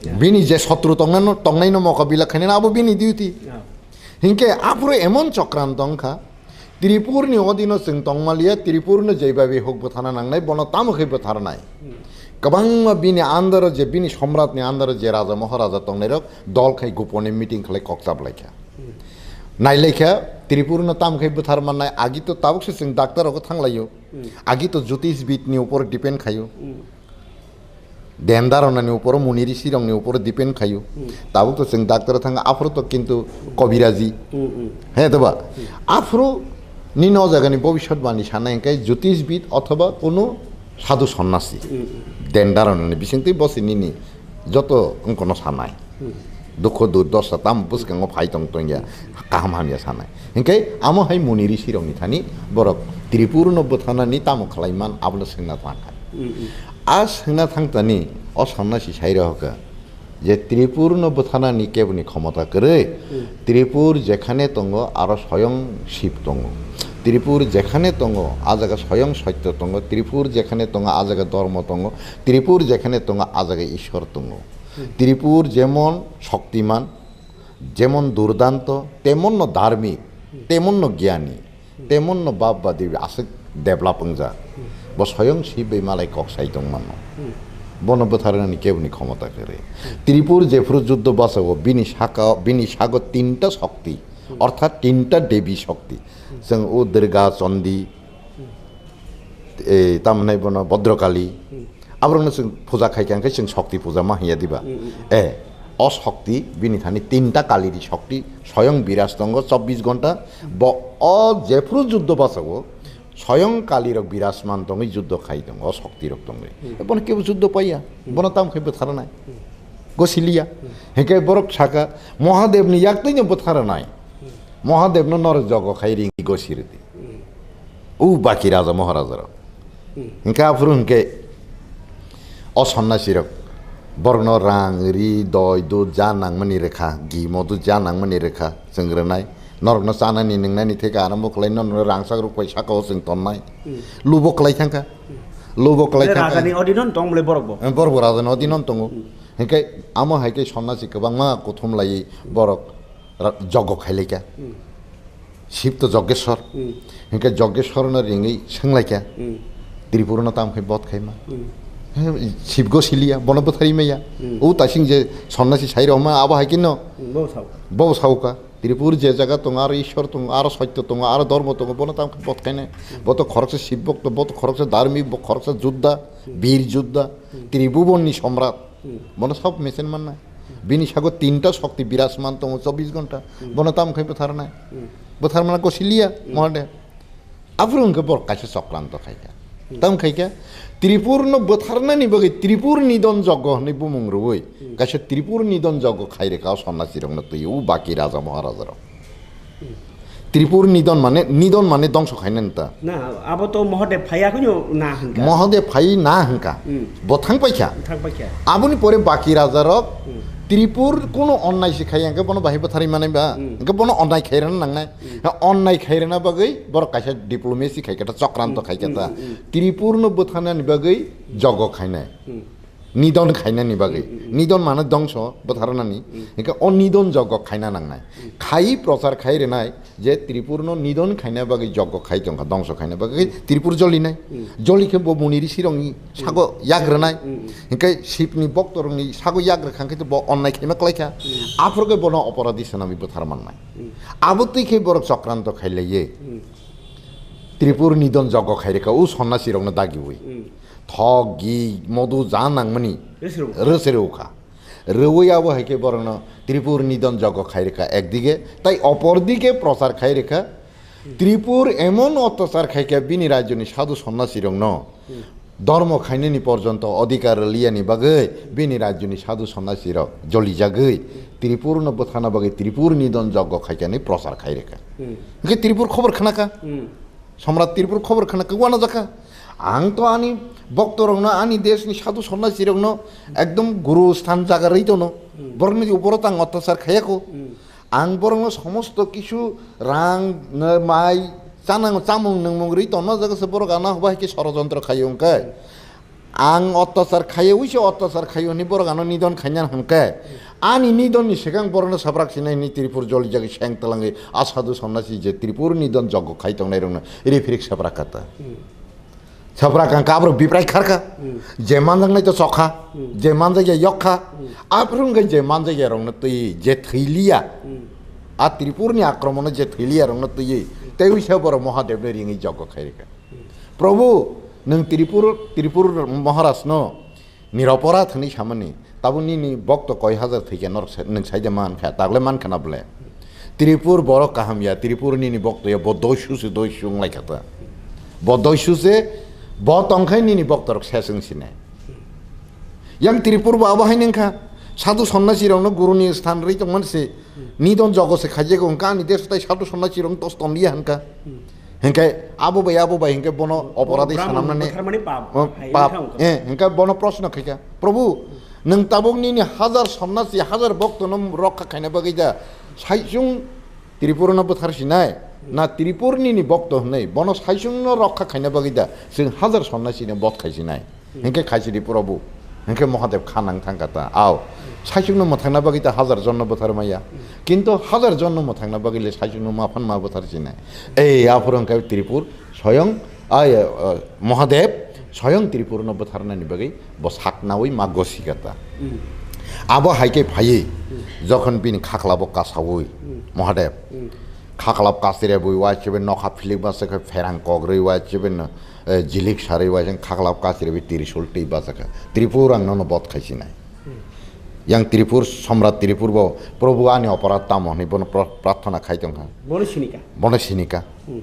Ya. Bini je sotru tongnano, tongnaino mokabila khainano abo bini duty. Ya. Hinkhe aphuru emon chokranto wngkha, Tripurni odino chwng tongmaliya, Tripurno jeibabi huk bwthana nangnai, bono tamo khe bwtharnai? Hmm. Kwbangma bini andaro je, bini somratni andaro je raja moharaja tongnairok dol khai gopone meeting khlai kok chaplaikha. Hmm. Nailaikha, Tripurno tamo khe bwthar mannai, agi to tabukse chwng daktar rogo thanglaio. Hmm. Agi to Jyotish bid ni upor depend khaio. Hmm. Dendaronani uporo, muni risi rokni uporo depend khaio. Hmm. Tabuk to chwng doctor thang, aphuru to kintu kobiraji. Hmm, hmm. He, doba? Hmm. Aphuru nini o jagani bobiswt bani sanai hwnkhe jyotish bid othoba kunu sadhu sonnasi. Hmm, hmm. Dendaronani bisingtwi bosi nini joto wngkono sanai. Hmm. Dukho durdosa tamo bwskango phai tong tongya, kaham hamya sanai. Hinkhe amo hai muni risi rokni thani borok Tripurno bwtharnani tamo khlaiman abono swngna thangkha. Hmm, hmm. A swngna thangtani o sonnasi sai rohokha je Tripurno bwtharnani keboni khomota kwrwi. Hmm. Tripur jekhane tongo aro soyong Shiv tongo. Tripur jekhane tongo a jaga soyong Sotyo tongo. Tripur jekhane tongo a jaga Dhormo tongo. Tripur jekhane tongo a jaga Ishwar tongo. Hmm. Tripur jemon shoktiman, jemon durdanto, temonno dharmik, Hmm. temonno gyani, Hmm. temonno bab badi aswk develop wngjak. Hmm. Bo soyong Shiv bai malai kok sai tongmano. Hmm. Bono bwtharnani keboni khomota kwrwi. Hmm. Tripur jephuru juddo bachago, bini saka, bini sago tinta shokti, Hmm. orthat tinta devi shokti. Hmm. Chwng o Durga, Chandi, Hmm. e, tamhinai bono Bhadrakali. Hmm. Aborokno chwng puja khaikha hwnkhe chwng shokti puja ma hinya diba? Hmm, hmm, hmm. E, o shokti bini thani tinta kalini shokti soyong biraj tongo chobbish ghonta. Bo o jephuru juddo bachago soyong kalirok birajman tongwi juddo khai tongo, o shoktirok tongwi. Hmm. Bono kebo juddo paiya, Hmm. bono tamo khe bwtharnai? Hmm. Gosiliya. Hmm. Hinkhe borok saka Mohadevni yaktwino bwtharnai. Hmm. Mohadevno norok jogo khai ring gosiridi. Hmm. O baki raja moharajarok. Hmm. Hinkhe aphuru hinkhe o sonnasirok borokno rang, ri, doi, dud ja nangmani rwkha, gimo dud ja nangmani rwkha, chwng rwnai. Norokno chanani nwngnani theke arambo khlai, norokno rangchak rok bai saka o chwng tonnai. Hmm. Lubo khlai thangkha. Hmm. Lubo khlai Je thangkha. Rajani odino tong bole borok bo. Eh, borok bo rajani odino tongo. Hmm. Hinkhe amo hai khe sonnasi kwbangma kuthum lai borok ra-, jogo khailaikha. Hmm. Shiv to Jogeshwar. Hmm. Hinkhe Jogeshwar no ringwi swnglaikha. Hmm. Tripura no tam khai bot khaima. Hmm. He, Shiv go siliya, bono bwthari maya. Hmm. O tasing je sonnasi sai rok ma abo hai khe no. Hmm, bo sao. Bo saoka. Tripur je jaga tongo, aro Ishwar tongo, aro Sotyo tongo, aro Dhormo tongo, bono tam khai bot khainai. Hmm. Bo to khoroksa Shiv bhokto, bo to khoroksa dharmik, bo khoroksa Jodha, Hmm. Bir Jodha, Hmm. Tribhuban ni somrat. Hmm. Bono sob mesen mannai. Bini sago tinta shokti birajman tongo chobbish ghonta. Hmm. Bono tam khai bwtharnai? Hmm. Bwtharmana gosiliya, Hmm. Mohadev. Aphuru hwnkhe borok kaisa chokranto khaikha. Hmm. Tam khaikha, Tripurno bwtharnani bagwi Tripur Nidon Joggo hwnwi bumung rwui Hmm. kaisa Tripur Nidon Joggo khai rwkha o sonnasirokno twiwi o baki raja moharajarok. Hmm. Tripur nidon mane, nidon mane dongso khainani ta. Na, abo to Mahadev phaiya khunyo na hinka. Mahadev phai na hinka. Hmm. Bo thang paikha. Thang paikha. Aboni pore baki raja rok Hmm. Tripur kuno onnai si khaiya hwnkhe bono bahai bwtharwi manai ba. Hmm. Hwnkhe bono onnai khairana nangnai. Hmm. Onnai khairana bagwi borok kaisa diplomacy khaikha ta, chokranto Hmm. khaikha ta. Hmm. Hmm. Tripurno bwtharnani bagwi jogo khainai. Hmm. Nidon khainani bagwi. Hmm, hmm, hmm. Nidon mane dongso bwtharnani. Hmm. Hwnkhe o nidon jogo khaina nangnai. Hmm. Khai prochar khai rwnai je Tripurno nidon khaina bagwi jogo khai tongkha, dongso khaina bagwi Tripur jolinai. Hmm. Joli khe bo muni risi rokni sago Hmm. yak rwnai. Hmm, hmm. Hwnkhe Shivni bokto rokni sago yak rwkha khe to bo onnai khaima klaikha. Hmm. Aphuru khe bono oporadhi swnamwi bwthar mannai. Hmm. Abo twi khe borok chokranto khailaiye. Hmm. Tripur nidon jogo khai rwkha, o sonnasi rokno dagiwi. Hmm. Thok, gi, modu ja nangmani Rwsrw. Rwsrw kha. Rwui abo hai khe borokno Tripur nidon jogo khai rwkha ekdige, tai opor dige prochar khai rwkha. Tripur emon otyachar khai kha bini rajyoni sadhu sonnasi rokno Hmm. dormo khainani porjonto adhikar rwliyani bagwi bini rajyoni sadhu sonnasi rok jolijagwi Tripurno bwthana bagwi Tripur nidon jogo khai kha hinwi prochar khai rwkha. Hmm. Hwnkhe Tripur khobor khna kha. Hmm. Somrat Tripur khobor khna kwuana jakha. Ang to ani boktorokno, ani deshni sadhu sonnasirokno ekdom guru sthan jaga rwi tono. Hmm. Borokni uporo tang otyachar khayako. Hmm. Ang borokno somosto kisu rang, nw-, mai, chanang, chamung nungmung rwi tonna jaga se borok ano bahai khe sorojontro khayo hwnkhe. Ang otyachar khayo, uise otyachar khayo hinwi borok ano nidon khaina hwnkhe, ani nidonni swkang borokno sabrak sinai hinwi Tripur jolijagwi seng twlangwi asadu sonnasi je Tripur nidon jogo khai tongnai rokno riphirik sabrak kata. Hmm. Sabrak ang kabro biprai kharkha, Hmm. je manjaknai to chokha, Hmm. je manjakya yokkha, Hmm. aphuru hwnkhe je manjakya rokno twi je thwiliya, Hmm. a Tripurni akromono je thwiliya rokno twi, tei uise borok Mohadevno ringwi jogo khai rwkha. Prabhu, nwng Tripur, Tripur Maharajno niroporad hwnwi samani, tabuk nini bokto koi hajar thwikhe norok sa-, nwng saida mankha, tagle mankha na bwle? Tripur borok kaham ya, Tripur nini bokto ya, bo doisu se doisu wnglaikha ta. Bo doisu se, bo tongkhai nini boktorok ses wng sinai. Yang Tripur bo abo hai nengkha, sadhu sonnasi rokno guruni sthan rwi tongmani se, nidon jogo se khaijago, wngkha ani desh tai sadhu sonnasi rok tos tonliya hwnka. Hwnkhe abo bai, abo bai hwnkhe bono Bo-, oporadhi bo-, sanamnani, bwtharmani pap, oh, hai pap. Wngkha, wngkha. Eh, hwnkhe bono proshno khaikha, "Prabhu, nwng tabuk nini hajar sonnasi, hajar boktono rokha khaina bagwi da saichung Tripurano bwthar sinai? Na Tripur nini bokto hwnwi bono saichungno rokha khaina bagwi da chwng hajar sonnasino bot khai sinai?" Hwnkhe khaisidi Prabhu, hwnkhe Mahadev kha nang thangkha ta. Ao, saichungno mwthangna bagwi ta hajar jonno bwthar maya. Kintu hajar jonno mwthangna bagwi le saichungno ma phan ma bwthar sinai. Ei, aphuru hwnkhe Tripur soyong, ai, eh, Mahadev soyong Tripurno bwtharnani bagwi bo saknawi ma gosikha ta. Hmm. Abo hai khe phaiwi, Hmm. jokhon bini khaklabo kasawi, Hmm. Mahadev, Hmm. khaklab kasirabwi uaisibin nokha philik masakhe pherang kogrwi uaisibin eh, jilik sarwi uaising khaklap kasirwi Trishul twi bachakha. Tripur ang nono bot khaisinai. Hmm. Yang Tripur, Somrat Tripur bo, "Prabhu, ani oporadh tamo?" hwnwi bono pra-, prarthana khai tongkha. Bono sinika. Bono sinika. Hmm.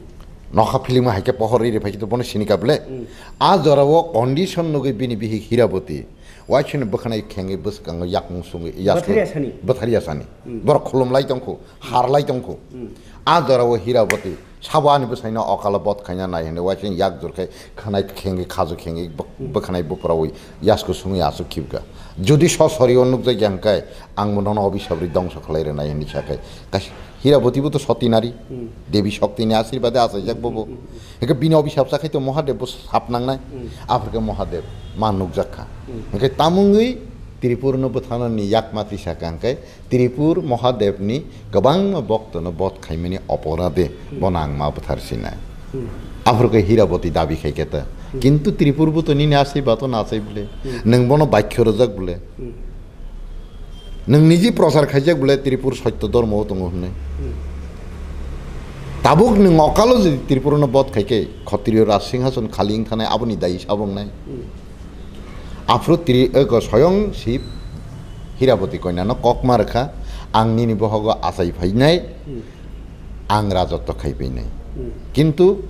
Nokha philima hai khe pohor riri phai khe bono sinika bwle. Hmm. A jorao condition nugwi bini bihik Hiraboti. Uaisino bwkhanai khengwi bwskango yakung sungwi yasni. Bwtharya sani. Bwtharya sani. Hmm. Borok khulum lai tongkhu. Harlai tongkhu. Hmm. A jorao Hiraboti sabo ani bwsaino okalo bot khaina nai hwnwi uaising yak jur khai khwnai khengwi khaju khengwi bw-, Hmm. bwkhanai bwphraui yasku sungwi aswk khibka. Jodi so sorio nukjakya hwnkhe ang bo nono obisabri dongso khlai rwnai hwnwi sakhai. Kaisa Hiraboti bo to soti nari, Hmm. Devi Shokti ni ashirbade achaijak bobo. Hmm, hmm, hmm. Hwnkhe bini obisap chakhai to Mahadev bo sap nangnai. Hmm. Aphurkhe Mahadev ma nukjak kha. Hmm. Hwnkhe tamungwi Tripurno bwthanani yakma tisa kha hwnkhe Tripur Mahadevni kwbangma boktono bot khaimani oporade Hmm. bono ang ma bwthar sinai. Hmm. Aphuru khe Hiraboti dabi khai khe ta. Hmm. Kintu Tripur bo to nini asai bato na achai bwle. Hmm. Nwng bono bakho rwjak bwle. Hmm. Nwng niji prochar khaijak bwle Tripur sotto dhormo o tongo hwnwi. Hmm. Tabuk nwng okalo jodi Tripurno bot khai khe Khatriyo Raj Singhason khali wng thanai aboni dai sabo wngnai. Hmm. Aphuru tiri, eh, ko soyong Shiv Hiraboti koinano kokma rwkha, "Ang nini bohogo achai phainai, Hmm. ang rajotto khai phainai." Hmm. Kintu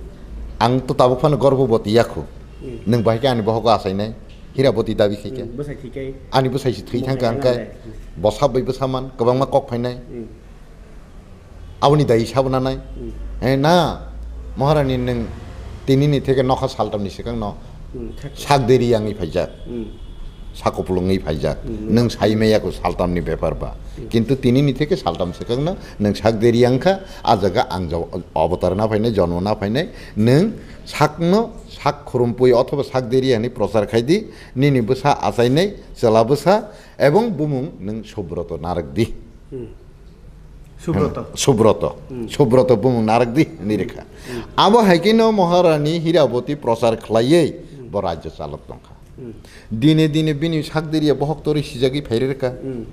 ang to tabuk phano gorboboti yakhu. Hmm. Nwng bahai khe ani bohogo achainai? Hiraboti dabi khai khe. Hmm, bwsai thwi khe. Ani bwsai se thwi Bwsai thang kha thang hwnkhe kha. Bwsa bai bwsa man kwbangma kok phainai. Hmm. Aboni dai sabo nanai. Hmm. Eh, na, Maharani, nwng tinini theke nokha saltamni swkangno Hmm, thak- sak deri yangwi phaijak. Hmm. Sakupulungwi phaijak. Hmm. Nwng sai maya ko saltamni bepar ba. Hmm. Kintu tinini theke saltam swkangno nwng sak deri yangkha, a jaga ang jo-, obotar na phainai, jonmo na phainai, nwng sakno sak khurumpui othoba sak deri yani prochar khai di, nini bwsa achainai, chwla bwsa, ebong bumung nwng Subroto narwk di. Hmm. Subroto. Subroto. Hmm. Subroto bumung narwk di, hinwi rwkha. Hmm. Abo hai khe no Maharani Hiraboti prochar khlaiwi Hmm. bo rajyo chalok tongkha. Hmm. Dine dine bini sak deriya bohok torwi sijagwi phai rwkha. Hmm.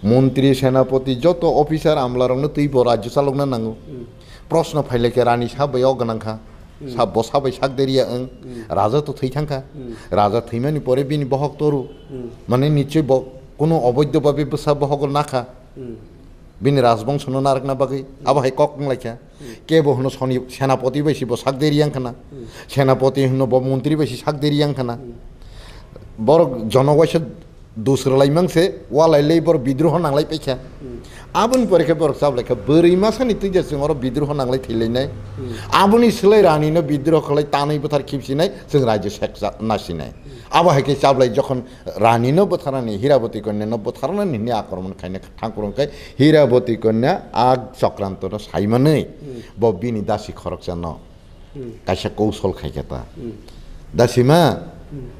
Montri, senapoti, joto officer amlarokno twi bo rajyo chalokna nango. Hmm. Proshno phailai khe rani sa bai o gwnang kha. Hmm. Sa bo sa bai sak deriya wng. Hmm. Raja to thwi thang kha. Hmm. Raja thwimani pore bini bohok toru. Hmm. Mane nichoi bo kuno oboidho babe bwsa bohogo nakha. Hmm. Bini rajbongsono narwkna bagwi abo hai kok wng laikha. Hmm. Kebo hwno soni-, senapoti bai si bo sak deri yang khana. Hmm. Senapoti hwno bo montri bai si sak deri yang khana. Hmm. Borok jonowaisa dus rwlai mang se, walai lei borok bidroho nanglai paikha. Hmm. Aboni pore khe borok chablai kha, bwrwi masani twi de chwng oro bidroho nanglai thwilainai. Hmm. Aboni swlai rani no bidroho khlai tanwi bwthar khibsinai, chwng raijyo sek cha-, nasinai. Hmm. Abo hai khe chablai jokhon Rani no bwtharnani, Hiraboti Kanya no bwtharnani hwnwi akromon khaina thangphuru hwnkhe Hiraboti Kanya a chokranto no saimanwi Hmm. bo bini dasi khoroksa no Hmm. kaisa kousol khaikha ta. Hmm. Dasima, Hmm.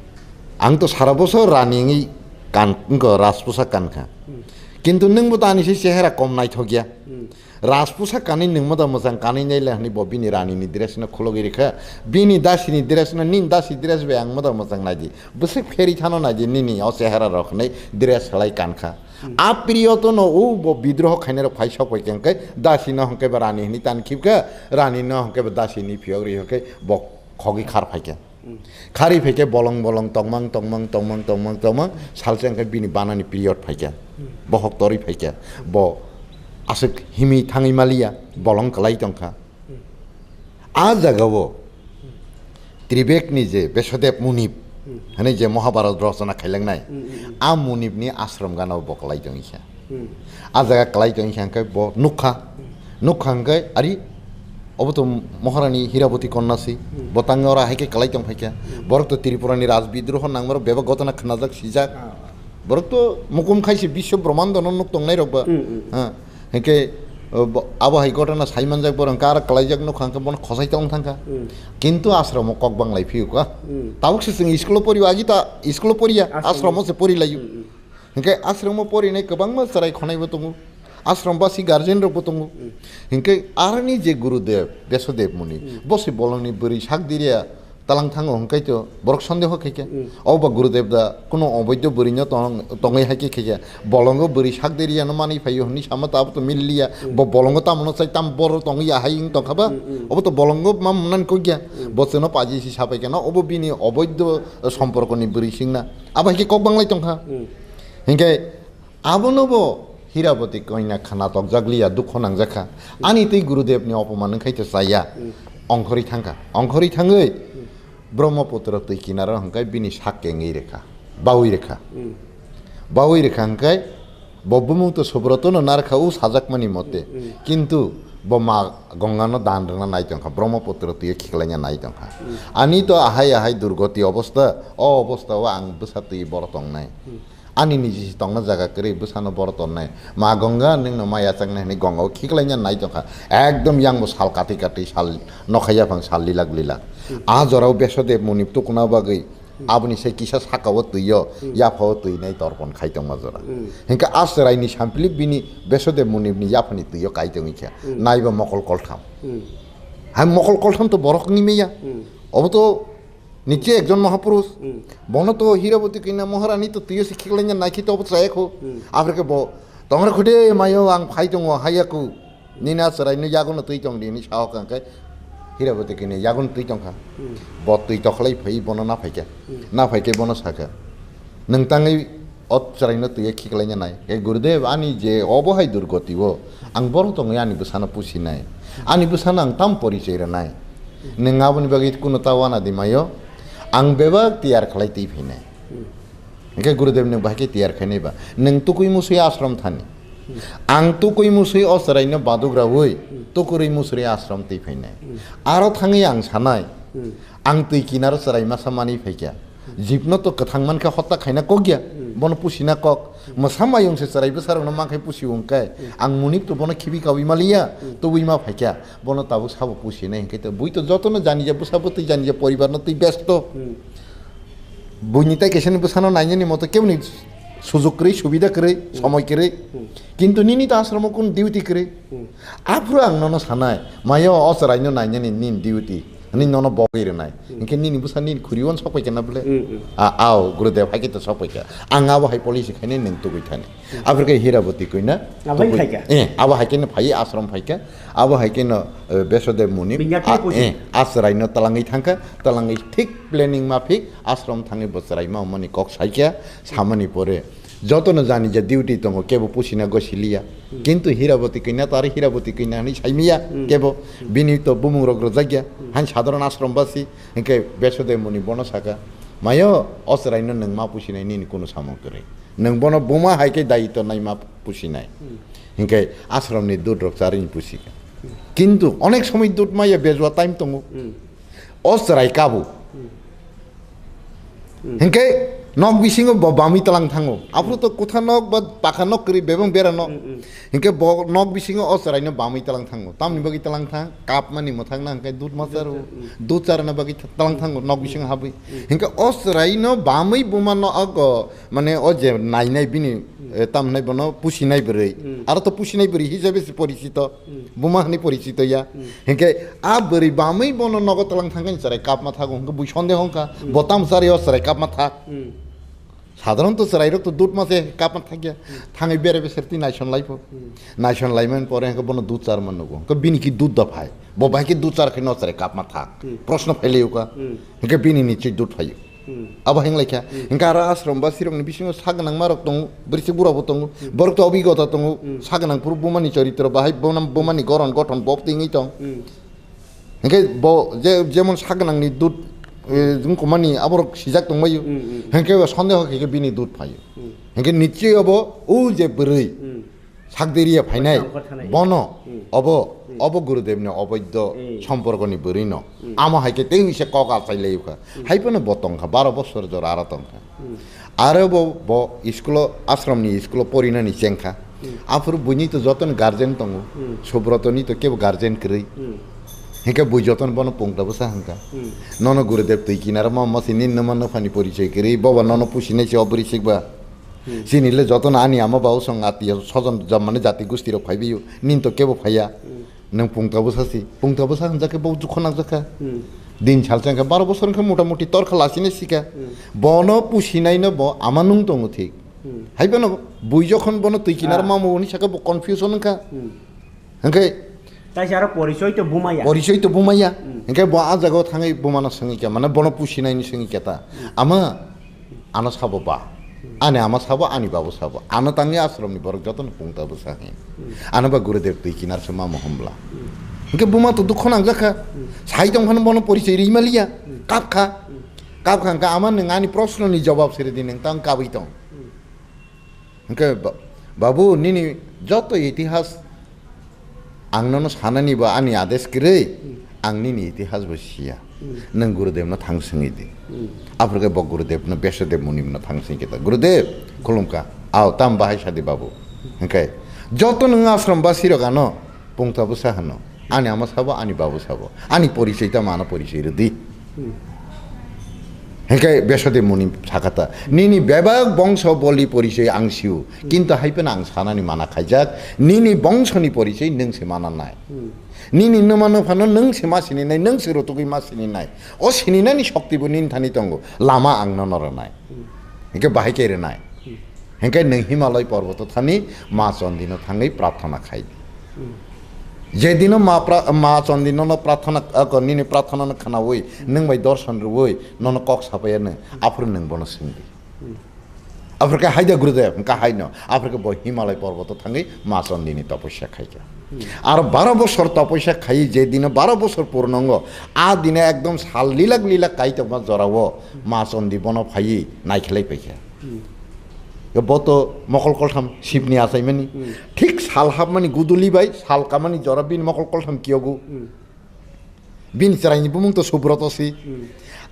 ang to sara bosor rani wngwi kan, wngkha, rajposa kankha. Hmm. Kintu nwng bo to ani se chehera kom naithok ya. Hmm. Rajposa kanwi nwng moda mwchang kanwi naila hwnwi bo bini rani ni dress no khulogwi rikha. Bini dasi ni dress no, nini dasi dress bai ang moda mwchang naidi. Bwswk pherwi thano naidi nini o chehara rok hwnwi dress salai kankha. Hmm. A period no o bo bidroho khainai rok phai sok bai khe hwnkhe dasi no hwnkhe ba rani hwnwi tan khibkha, rani no hwnkhe ba dasi ni phiyok ri hwnkhe bo khogwi khar phaikha. Hmm. Khari phaikhe bolong bolong tongmang, tongmang, tongmang, tongmang, tongmang, salsa hwnkhe bini banani period phaikha. Hmm. Bohok torwi phaikha. Bo aswk himwi thangwi maliya, bolong kwlai tongkha. Hmm. A jagao Tribekni je Besodev Munip Hmm. hwnwi je Mahabharat rochona khailangnai, Hmm, hmm, hmm. a Munipni ashram gana bo kwlai tongkha. Hmm. A jaga kwlai tongkha hwnkhe bo nukha. Hmm. Nukha hwnkhe ari obo to Maharani Hiraboti Konna si, Hmm. bo tangwi oro hai khe kwlai tong phaikha. Hmm. Borok to Tripurani raj bidroho nangmaro bebak gotona khwnajak sijak. Ah. Borok to mukum khai se biswa brahmando no nuk tongnai rok ba. Hmm, hmm. Ha. Hwnkhe, uh, bo-, abo hai gotona sai manjak borok hwnkhe aro kwlaijak nukha hwnkhe bono khosai tong thangkha. Hmm. Kintu ashram o kok banglai phiyokha. Hmm. Tabuk se chwng school o pori o, agi ta school o poriya, Ashram o. ashram o se pori laio. Hmm, hmm. Hwnkhe ashram o porinai kwbangma chwrai khonai bo tongo. Ashram basi guardian rok bo tongo. Hmm. Hwnkhe aroni je Gurudev, Besodev Muni, Hmm. bo se bolongni bwrwi sak diriya talang thango hwnkhe to borok sondeho khaikha. Hmm. Obo ba Gurudev da kuno oboidho bwrwino tong-, tongwi hai khe khaikha. Bolongo bwrwi sak diriya no manwi phaio hwnwi sama to abo to milliya. Hmm. Bo bolongo tamo no chai tam boro tongwi ya hai wng tongkha ba. Hmm, hmm. Obo to bolongo ma mwnani kokya. Hmm. Bo chwngno paji si sapai khe no obo bini oboidho somporkoni bwrwi singna. Abo hai khe kok banglai tongkha. Hmm. Hwnkhe Abono bo Hiraboti koina khna tokjak liya, dukho nangjak kha. Ani tei Gurudevni opoman wngkhai to chaya. Hmm. Ongkhorwi thangkha. Ongkhorwi thangwi Hmm. Brahmaputra twi kinaro hwnkhe bini sak kengwi rwkha. Bawi rwkha. Hmm. Bawi rwkha hwnkhe bo bumung to Subrotono narwkha o sajakmani mote. Hmm. Kintu bo ma Gongano dan rwna nai tongkha. Brahmaputra twi khiklaina nai tongkha. Hmm. Ani to ahai ahai durgoti obostha, o obostha o ang bwsa twi boro tongnai. Hmm. Ani niji si tongna jaga kwrwi bwsano boro tonnai. Ma Ganga nwngno ma yachaknai hwnwi Ganga o khiklaina nai tongkha. Ekdom yang bo sal kati kati sal nokha yaphang sal lilak lilak. Hmm. A jorao Besodev Muni tukuna bagwi Hmm. aboni se kisa saka o twi o, Hmm. yapha o twi nai torpon khai tongma jora. Hmm. Hinkhe a chwraini sampli bini Besodev Munini yaphani twi o kai tongwi kha. Hmm. Naiba mokol koltham. Hmm. Hai mokol koltham to borok wngwi manya. Hmm. Obo to Niche ekjon mahapurush. Hmm. Bono to Hiraboti kina Maharani to twiyo se khiklaina naikhe to obo chaya kho. Hmm. Aphre khe bo, "Tongra khude mayo ang phai tongo, haiya ku. Nini a chwraino yagono twi tong di," hinwi sao kha hwnkhe Hiraboti kina yagono twi tongkha. Hmm. Bo twi tokhlai phai bono naphaikha. Hmm. Naphaikhe bono sakha, "Nwng tangwi o chwraino twiya khiklaina nai. He Gurudev, ani je obo hai durgoti o, ang boro tongwi ani bwsano pusinai. Ani bwsano ang tamo porichoi rwnai. Nwng aboni bagwi kuno ta wana di mayo. Ang bebak tiyar khlai twi phainai." Hmm. Hwnkhe Gurudev nwng bahai khe tiyar khainai ba? Nwng tukui musui ashram thani. Ang tukui musui o chwraino badugraui, tukurui musuri ashram twi phainai. Aro thangwi ang sanai, ang twi kinaro chwrai masa manwi phaikha. Jibno to kwthang mankha, hotta khaina kok ya, bono pusina kok. Mwsa mayung se chwrai bwsarokno mankhai pusi wngkhe, ang munik to bono khibi kaui maliya, tubui ma phaikha. Bono tabuk sabo pusinai hinkhe to bui to jotono janija bwsa bwtwi janija poribarno twi besto. Buini tai kaisa ni bwsano nainani moto keboni sujug kwrwi, subida kwrwi, somoi kwrwi. Kintu nini ta asromo kun duty kwrwi. Aphuru ang nono sanai, mayo o chwraino nainani nini duty. Hwnwi nono bogwi rwnai. Hinkhe nini bwsa nini khuriwan sok paikha na bwle? A, ao, Gurudev hai khe to sok paikha. Ang abo hai policy khainai nwng tugwi thani. Aphuru khe Hiraboti kwina. Abo hai tugwi khaikha? Eh, abo hai khe no phai asrom phaikha. Abo hai khe no, eh, Besodev Muni. Bini yakni a, pusi? Eh, a chwraino twlangwi thangkha. Twlangwi thik planning maphik asrom thangwi bo chwrai ma mani kok saikha, samani pore jotono jani je duty tongo, kebo pusina gosiliya. Kintu Hiraboti kanya to aro Hiraboti kanya hwnwi saimiya kebo, bini to bumung rok rwjakya, han sadharon asrom basi, hinkhe Besodev Muni bono saka, mayo o chwraino nwng ma pusinai nini kunu samung kwrwi. Nwng bono buma hai khe dayitw nai ma pusinai. Hinkhe asromni dut rok charwini pusika. Kintu onek somoi dut maya bejua time tongo. O chwrai kabu. Hinkhe nok bisingo bo bamwi tlang thango. Aphuru to kutha nok ba pakha nok kwrwi bebang bera nok. Hinkhe bo nok bisingo o chwraino bamwi tlang thango. Tamni bagwi tlang thang, kapmani mwthangna hinkhe dut ma charo. Dut charna bagwi tlang thango nok bisingo habwi. Hinkhe o chwraino bamwi buma no ago, mane o je nainai bini, eh, tamhnai bono pusinai bwrwi. Aro to pusinai bwrwi hisabe se porichito. Buma hwnwi porichito ya. Hinkhe a bwrwi bamwi bono nogo twlang thangkhe chwrai kapma thago. Hinkhe bui sonde hongkha. Bo tam chari o chwrai kapma thak. Sadharonto chwrairok to dut ma se kapma thakya. Thangwi bere beser twi naison laipho. Naison laimani pore hinkhe bono dut charma nugo. Hinkhe bini ki dut da phai. Bo bai khe dut char khe no chwrai kapma thak. Proshno phailayo ka. Hinkhe bini nichoi dut phaio. Abo hinglaikha. Hinkhe aro asrom ba sirokni bisingo sagwnang marok tongo, bwrwisik burabo tongo, borok to obigota tongo, sagwnang phuru bumani choritro bahai, bumani goron gothon bob tingwi tong. Hinkhe bo je, jemon sagwnangni dut, eh, wngkukmani aborok sijak tongbaio. Hinkhe bo sondeho khe bini dut phaio. Hinkhe nichoi obo o je bwrwi, Sakdiriya phainai, bono, obo, obo Gurudevni oboidho somporkoni bwrwino. Amo hai khe tei wngse kok achai laiyukha. Hai phano bo tongkha, baro bosor jora aro tongkha. Aro bo, bo iskulo, asromni iskulo porinani chengkha. Aphuru buini to jotono guardian tongo. Subrotoni to kebo guardian kwrwi. Hinkhe bui jotono bono pungta bwsa hwnkha. Nono Gurudev twi kinaro ma masi nini nwma nwphani porichoi kwrwi, boba nono pusinai se obwrwi sikba. Chini le jotono ani ama bau song atiya sojon jam mane jati gusti rok phaibiyo, nin to kebo phaiya. Nwng pungta bwsa si, pungta bwsa hwnjak khe bo dukho nangjak kha. Din sal chang khe baro bosor wngkha mota moti tor kha lasine sika. Bono pusinai no bo ama nung tongo thik. Hai bono bui jokhon bono twi kinar mamo hwnwi sakha bo confusion wngkha. Hwnkhe Taisa aro porichoi to bumaya. Porichoi to bumaya. Hwnkhe bo a jagao thangwi bumano swngwi kha, mane bono pusinai ni swngwi kha ta. Ama, ano sabo ba. Ani ama sabo, ani babu sabo. Ano tangwi asromni borok jotono pungta bwsa hin. Ano ba Gurudev twi kinar se mamo hwnbla. Hwnkhe buma to dukho nangjak kha. Sai tong phano bono porichoi ri maliya. Kap kha. Kap kha hwnkhe ama nwng ani proshno ni jawab siri di, nwng tang kabwi tong. Hwnkhe ba-, babu, nini joto itihas ang nono sanani ba ani ades kwrwi, ang nini itihas bo siya. Nwng Gurudevno thang swngwi di. Aphuru khe bo Gurudevno, Besodev Munino thang swngwi khe ta, "Gurudev, khulumkha, ao, tam bahai sadi babu." Hwnkhe joto nwng asrom basirok ano pungta bwsa hwno. Ani ama sabo, ani babu sabo. Ani porichoi tamo ano porichoi rwdi. Hwnkhe Besodev Muni sakha ta, "Nini bebak bongso boli porichoi ang sio, kintu hai phano ang sanani mana khaijak, nini bongsoni porichoi nwng se mana nai. Nini nwma nwphano nwng se ma sini nai, nwng se rutugwi ma sini nai. O sininani shokti bo nini thani tongo, lama ang nono rwnai." Hwnkhe bahai khe rwnai. Hwnkhe nwng Himalay porboto thani Ma Chondino thangwi prarthana khai di. Je dino Ma pra-, Ma Chondino no prarthana, ako, nini prarthana no khnaui, nwng bai dorson rwui, nono kok sapaiya nwng, aphuru nwng bono swng di. Aphuru khe hai da Gurudev, hwnkha hai no. Aphuru khe bo Himalay porboto thangwi Ma Chondini toposya khai kha. Aro baro bosor toposya khai, je dino baro bosor purno wngo, a dino ekdom sal lilak lilak kaitokma jorao Ma Chondi bono phaiwi naikhlai paikha. Bo to mokol koltham Shibni achaimani. Hmm. Thik sal hapmani guduli bai sal kamani jora bini mokol koltham kiyogo. Hmm. Bini chwraini bumung to Subroto si. Hmm.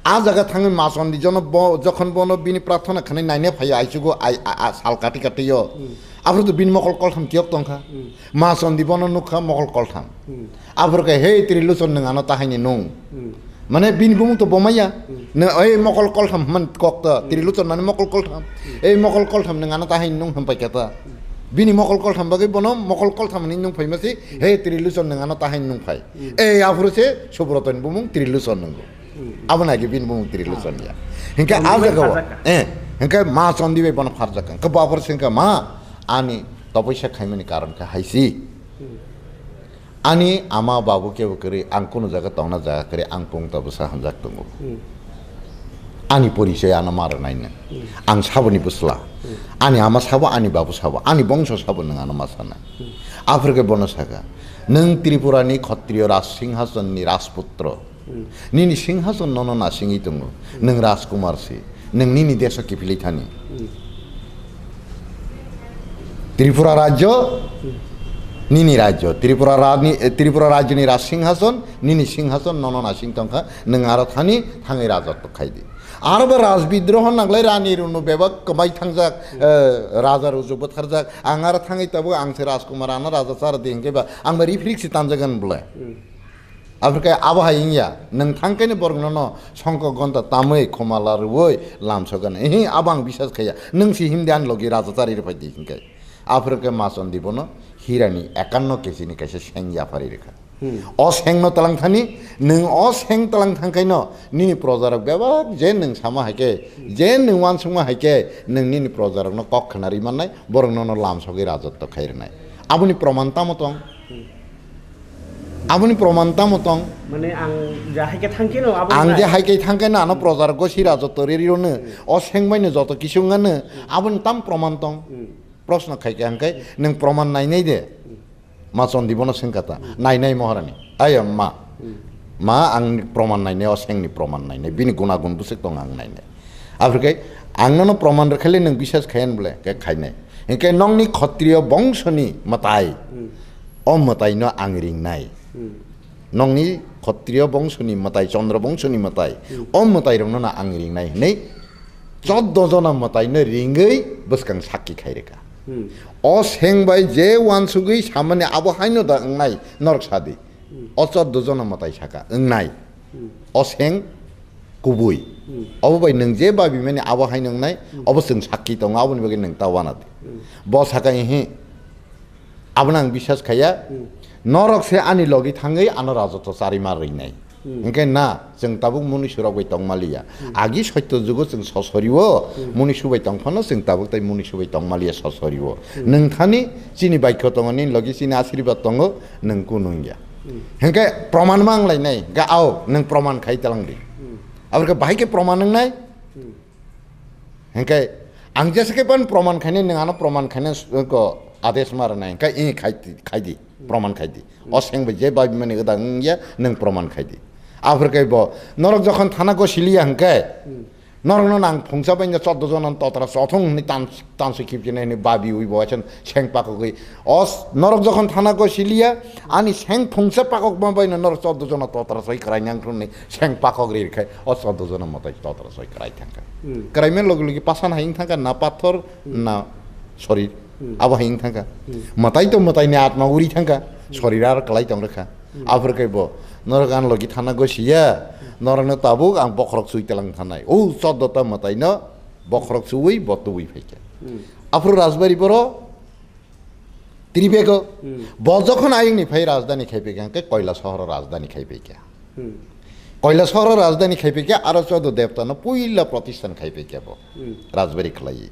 A jaga thangwi Masondi jono bo, jokhon bono bini prarthana khanai naina phaio aichugo ai, a, a, sal kati kati yo. Hmm. Aphuru to bini mokol koltham kiyok tongkha. Hmm. Masondi bono nukha mokol koltham. Hmm. Aphuru khe, "He Triluchon, nwng ano tahaini nung." Hmm. Mane bini bumung to bomaya. Hmm. Nw, ei mokol koltham hwnmani kok to, Hmm. Triluchon mane mokol koltham. Hmm. Ei mokol koltham nwng ano tahaini nung hwnpai khe ta. Hmm. Bini mokol koltham bagwi bono mokol koltham hwnwi nung phaima si, Hmm. "He Triluchon, nwng ano tahaini nung phai." Hmm. Ei aphuru se Subrotoni bumung Triluchon nungo. Hmm. Abono age bini bumung Triluchon ya. Hinkhe Chondiboi a jaga o, pharjakha. Eh, hinkhe Ma Chondi bai bono pharjakha. Hinkhe bo aphuru se hinkhe, "Ma, ani topoisa khaimani karon khe hai si." Hmm. Ani ama babu kebo kwrwi, ang kunu jaga tongna jaga kwrwi, ang pungta bwsa hwnjak tongo. Hmm. Ani porichoi ano ma rwnai nw. Hmm. Ang saboni bwsla. Hmm. Ani ama sabo, ani babu sabo, ani bongso sabo nwng ano ma sanai. Hmm. Aphuru khe bono saka, "Nwng Tripurani Khatriyo Raj Singhasonni Rajputro. Hmm. Nini singhason nono nasingwi tongo. Hmm. Nwng Rajkumar si. Nwng nini deso kiphilwi thani. Hmm. Tripura rajyo, Hmm. nini rajyo. Tripura rani, eh, Tripura rajyoni raj singhason, nini singhason nono nasing tongkha. Nwng aro thani thangwi rajotw khai di." Aro bo raj bidroho nanglai rani runu bebak kwmai thangjak, Hmm. eh, raja ruju bwtharjak. Ang aro thangwi tabuk ang se Rajkumar ano raja chara di hinkhe ba ang ba rifrik si tanjagan bwle. Hmm. Aphuru khe abo hai wngya, nwng thang khe ni borok nono songkok gonta tamwi khumala rwui lamsok gana. Ehe, abo ang bisas khaiya. Nwng si himdi ani logi raja chari rwphai di hinkhe. Aphuru khe Masondi bono hirani ekanno keji ni kaisa seng yapharwi rwkha. Hmm. O sengno twlang thani, nwng o seng twlang thang khaino nini projarok bebak je nwng sama hai khe, je nwng uansukma hai khe, nwng nini projarokno kok khna rwi mannai, borok nono lamsogwi rajotw khai rwnai. Aboni proman tamo tong? Hmm. Aboni proman tamo tong? Mane ang je hai khe thang khe no abo Ang je nai. Hai khe thang khe no ano Hmm. projarok gosi rajotw riri rwno, Hmm. o seng bai no joto kisu wngano, Hmm. aboni tam proman tong? Hmm. Proshno khai khe ang khe, Hmm. nwng proman nainai de? Hmm. Ma Chondi bono swngkha ta, Hmm. "Nainai Maharani?" Ayo ma. Hmm. Ma, ang proman nainai, o sengni proman nainai, bini gunagun bwswk tong ang nainai. Aphuru khe ang nono proman rwkhaile nwng bisas khaiyan bwle, khe khainai. Hinkhe nokni Khatriyo bongsoni mwtai, Hmm. o mwtaino ang ringnai. Hmm. Nokni Khatriyo bongsoni mwtai, Chandra bongsoni mwtai, Hmm. o mwtairokno no ang ringnai hwnwi choddo jona mwtaino ringwi bwskang sakki khai rwkha. Hmm. O seng bai je uansugwi samani abo haino da wngnai norok sadi. Hmm. O choddo jona mwtai saka wngnai. Hmm. O seng kubui. Hmm. Obo bai nwng je babimani abo haino wngnai, Hmm. obo chwng sakki tongo, aboni bagwi nwng ta uanadi. Hmm. Bo saka, "Ehe, abono ang bisas khaiya, Hmm. norok se ani logi thangwi ano rajotw charima rwinai." Hmm. Hinkhe na, chwng tabuk munisurok bai tongmaliya. Hmm. Agi soitto jugo chwng sosorio, Hmm. munisu bai tongphano chwng tabuk tai munisu bai tongmaliya sosorio. Hmm. Nwng thani chini baikho tongo, nini logi chini asirwad tongo, nwng kunu wngya. Hmm. Hinkhe proman ma wnglainai, ga ao, nwng proman khai talang di. Hmm. Aboni khe bahai khe proman wngnai? Hmm. Hinkhe ang jesa khe ban proman khainai, nwng ano proman khainai, ko ades ma rwnai, hinkhe i khai di, khai di, Hmm. proman khai di. Hmm. O seng bai je babimani gwdang wngya, nwng proman khai di. Aphuru khe bo, norok jokhon thana gosiliya hinkhe, Hmm. norokno nang phungsa bai no choddo jona totra chothung hwnwi tan-, tanswi khipchinai hwnwi babiwi bo waisa seng pakogwi. O s-, norok jokhon thana gosiliya, ani seng phungsa pakokma bai no norok choddo jona totra soi kwrai nang thung hwnwi seng pakok ri rwkhe, o choddo jona mwtai totra soi kwrai thangkha. Hmm. Kwraimani logi logi pasan hai wng thangkha, na pathor, Hmm. na sorir. Hmm. Abo hai wng thangkha. Hmm. Mwtai to mwtaini atma uri thangkha. Hmm. Sorir aro kwlai tong rwkha. Hmm. Aphuru khe bo, norok ang logi thana gosiya, Hmm. norokno tabuk ang bokhorok chui talang thanai. O choddo ta mwtaino bokhorok chuwi bo tubui phaikha. Hmm. Aphuru Rajbari boro Tribego. Hmm. Bo jokhon ayungni phai rajdhani khai phaikha, hwnkhe Koila sohoro rajdhani khai phaikha. Hmm. Koila sohoro rajdhani khai phaikha, aro Choddo Debtano puila protisthan khai phaikha bo. Hmm. Rajbari khlaiwi.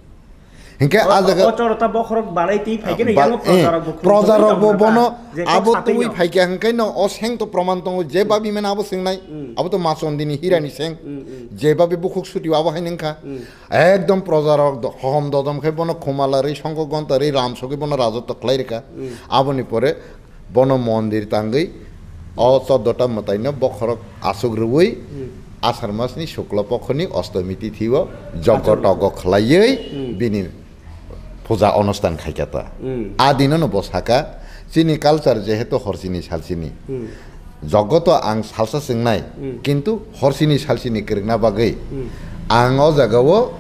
Hwnkhe O, a jaga o chorota bokhorok balai twi phaikhe no ba-, yango eh, projarokbo khum projarokbo tongwi bono tongkha, je kok abo satwi twi no. Phaikha, hwnkhe no o seng to proman tongo, je Hmm. babi mane abo swngnai, Hmm. abo to Machondini hirani seng. Hmm, hmm. Je babi bukhuk sutio abo hai nungkha. Hmm. Ekdom projarok do-, hohom dodom khe bono khumala rwi, songkho gonta rwi, ram sogwi bono rajotw khlai rwkha. Hmm. Aboni pore bono mondir tangwi o choddo ta mwtaino bokhorok aswk rwui Hmm. Asar masni Shukla Pokhoni Ostomi tithio joggo Achomwi. Toggo khlaiwi Hmm. bini puja onustan khaikha ta. Hmm. A dinono bo saka, chini culture jehetu horchini salchini. Hmm. Jogoto ang salsa swngnai, Hmm. kintu horchini salchini kwrwngna bagwi Hmm. ang o jagao